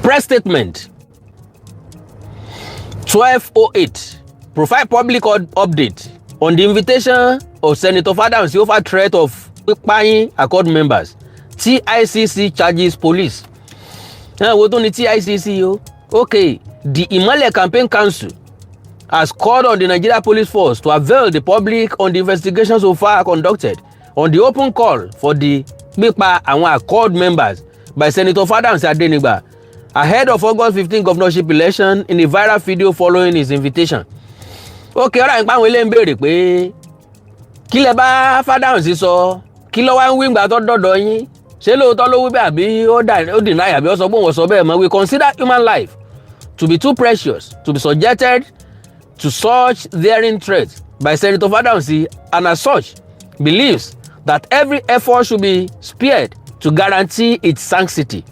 Press statement 12:08 provide public update on the invitation of Senator Fadahunsi over threat of pípáyín Accord members. TICC charges police. Ẹ wo tó ní TICC o. Okay, the Imole Campaign Council has called on the Nigeria Police Force to avail the public on the investigation so far conducted on the open call for the pípa àwọn Accord members by Senator Fadahunsi Adenigba ahead of August 15 governorship election in a viral video following his invitation. Okay, ọ̀rọ̀ àyìnpá àwọn ilé ń béèrè pé kí lẹ bá Fadahunsi sọ, kí ló wá ń wí ìgbà tó dọ̀dọ̀ yín? Ṣé lóòótọ́ ló wí bẹ́ẹ̀ àbí ó deny, àbí ó sọ pé òun ò sọ bẹ́ẹ̀ mọ́? We consider human life to be too precious to be subjected to such daring threat by Senator Fadahunsi and, as such, believes that every effort should be spared to guarantee its sanctity.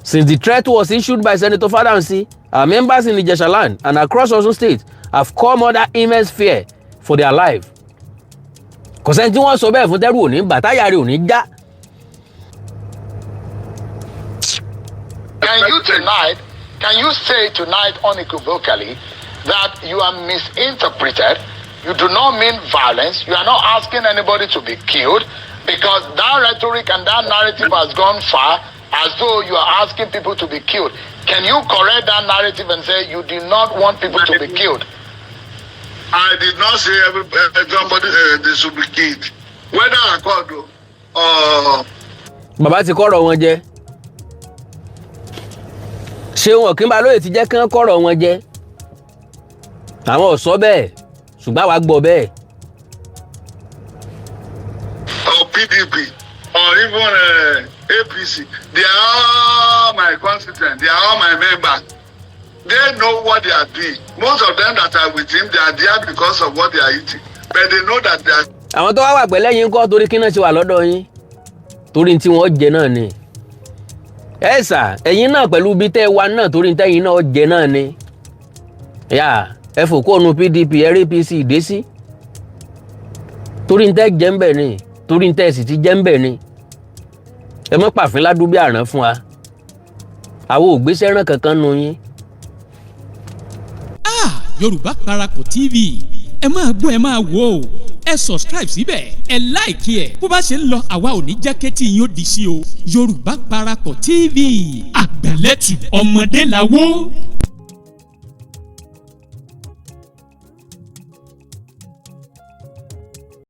Since the threat was issued by Senator Fadahunsi, our members in Ijesha land and across Osun State have come under immense fear for their life. Kò sẹ́ni tí wọ́n sọ bẹ́ẹ̀ fún tẹ́rù òní bàtáyà rẹ̀ òní já. Can you say tonight unequivocally that you are misinterpreted? You do not mean violence. You are not asking anybody to be killed, because that rhetoric and that narrative has gone far as though you are asking people to be killed. Can you correct that narrative and say you do not want people to be killed? I did not say somebody they should be killed. Whether Accord or Bàbá ti kọ́rọ̀ wọn jẹ. Ṣéun Ọ̀kínbalóye ti jẹ́ kí wọ́n kọ́rọ̀ wọn jẹ. Àwọn ò sọ bẹ́ẹ̀, ṣùgbọ́n àwa gbọ́ bẹ́ẹ̀. Or PDP or even APC, they are all my constituents. They are all my members. They know what they are doing. Most of them that are with him, they are there because of what they are eating. But they know that they are Àwọn tó wá wà pẹ̀lẹ́ yín kọ́, torí kí náà ṣe wà lọ́dọ̀ yín? Torí tí wọ́n jẹ náà ni. Ẹ sà, ẹ̀yin náà pẹ̀lú ibi tẹ́ ẹ wà náà, torí tẹ́yin náà jẹ náà ni. Yà ẹ fò kó nu PDP, ẹ rí APC dé sí, torí tẹ́ jẹ́ ń bẹ̀ ni, torí tẹ́ sì ti jẹ́ ń bẹ̀ ni. Ẹ mọ́ pàfin ládùúgbò àrán fún wa. Àwọn ò gbéṣẹ́ rán kankan nu yín. Ah, Yorùbá Parapọ̀ TV, ẹ máa gbọ́, ẹ máa wò ó. Ẹ subscribe síbẹ̀, ẹ like ẹ̀. Bó bá ṣe ń lọ, àwa ò ní jẹ́ kétí yín ó di sí o. Yorùbá Parapọ̀ TV, àgbàlẹ́tù ọmọdé làwọ̀.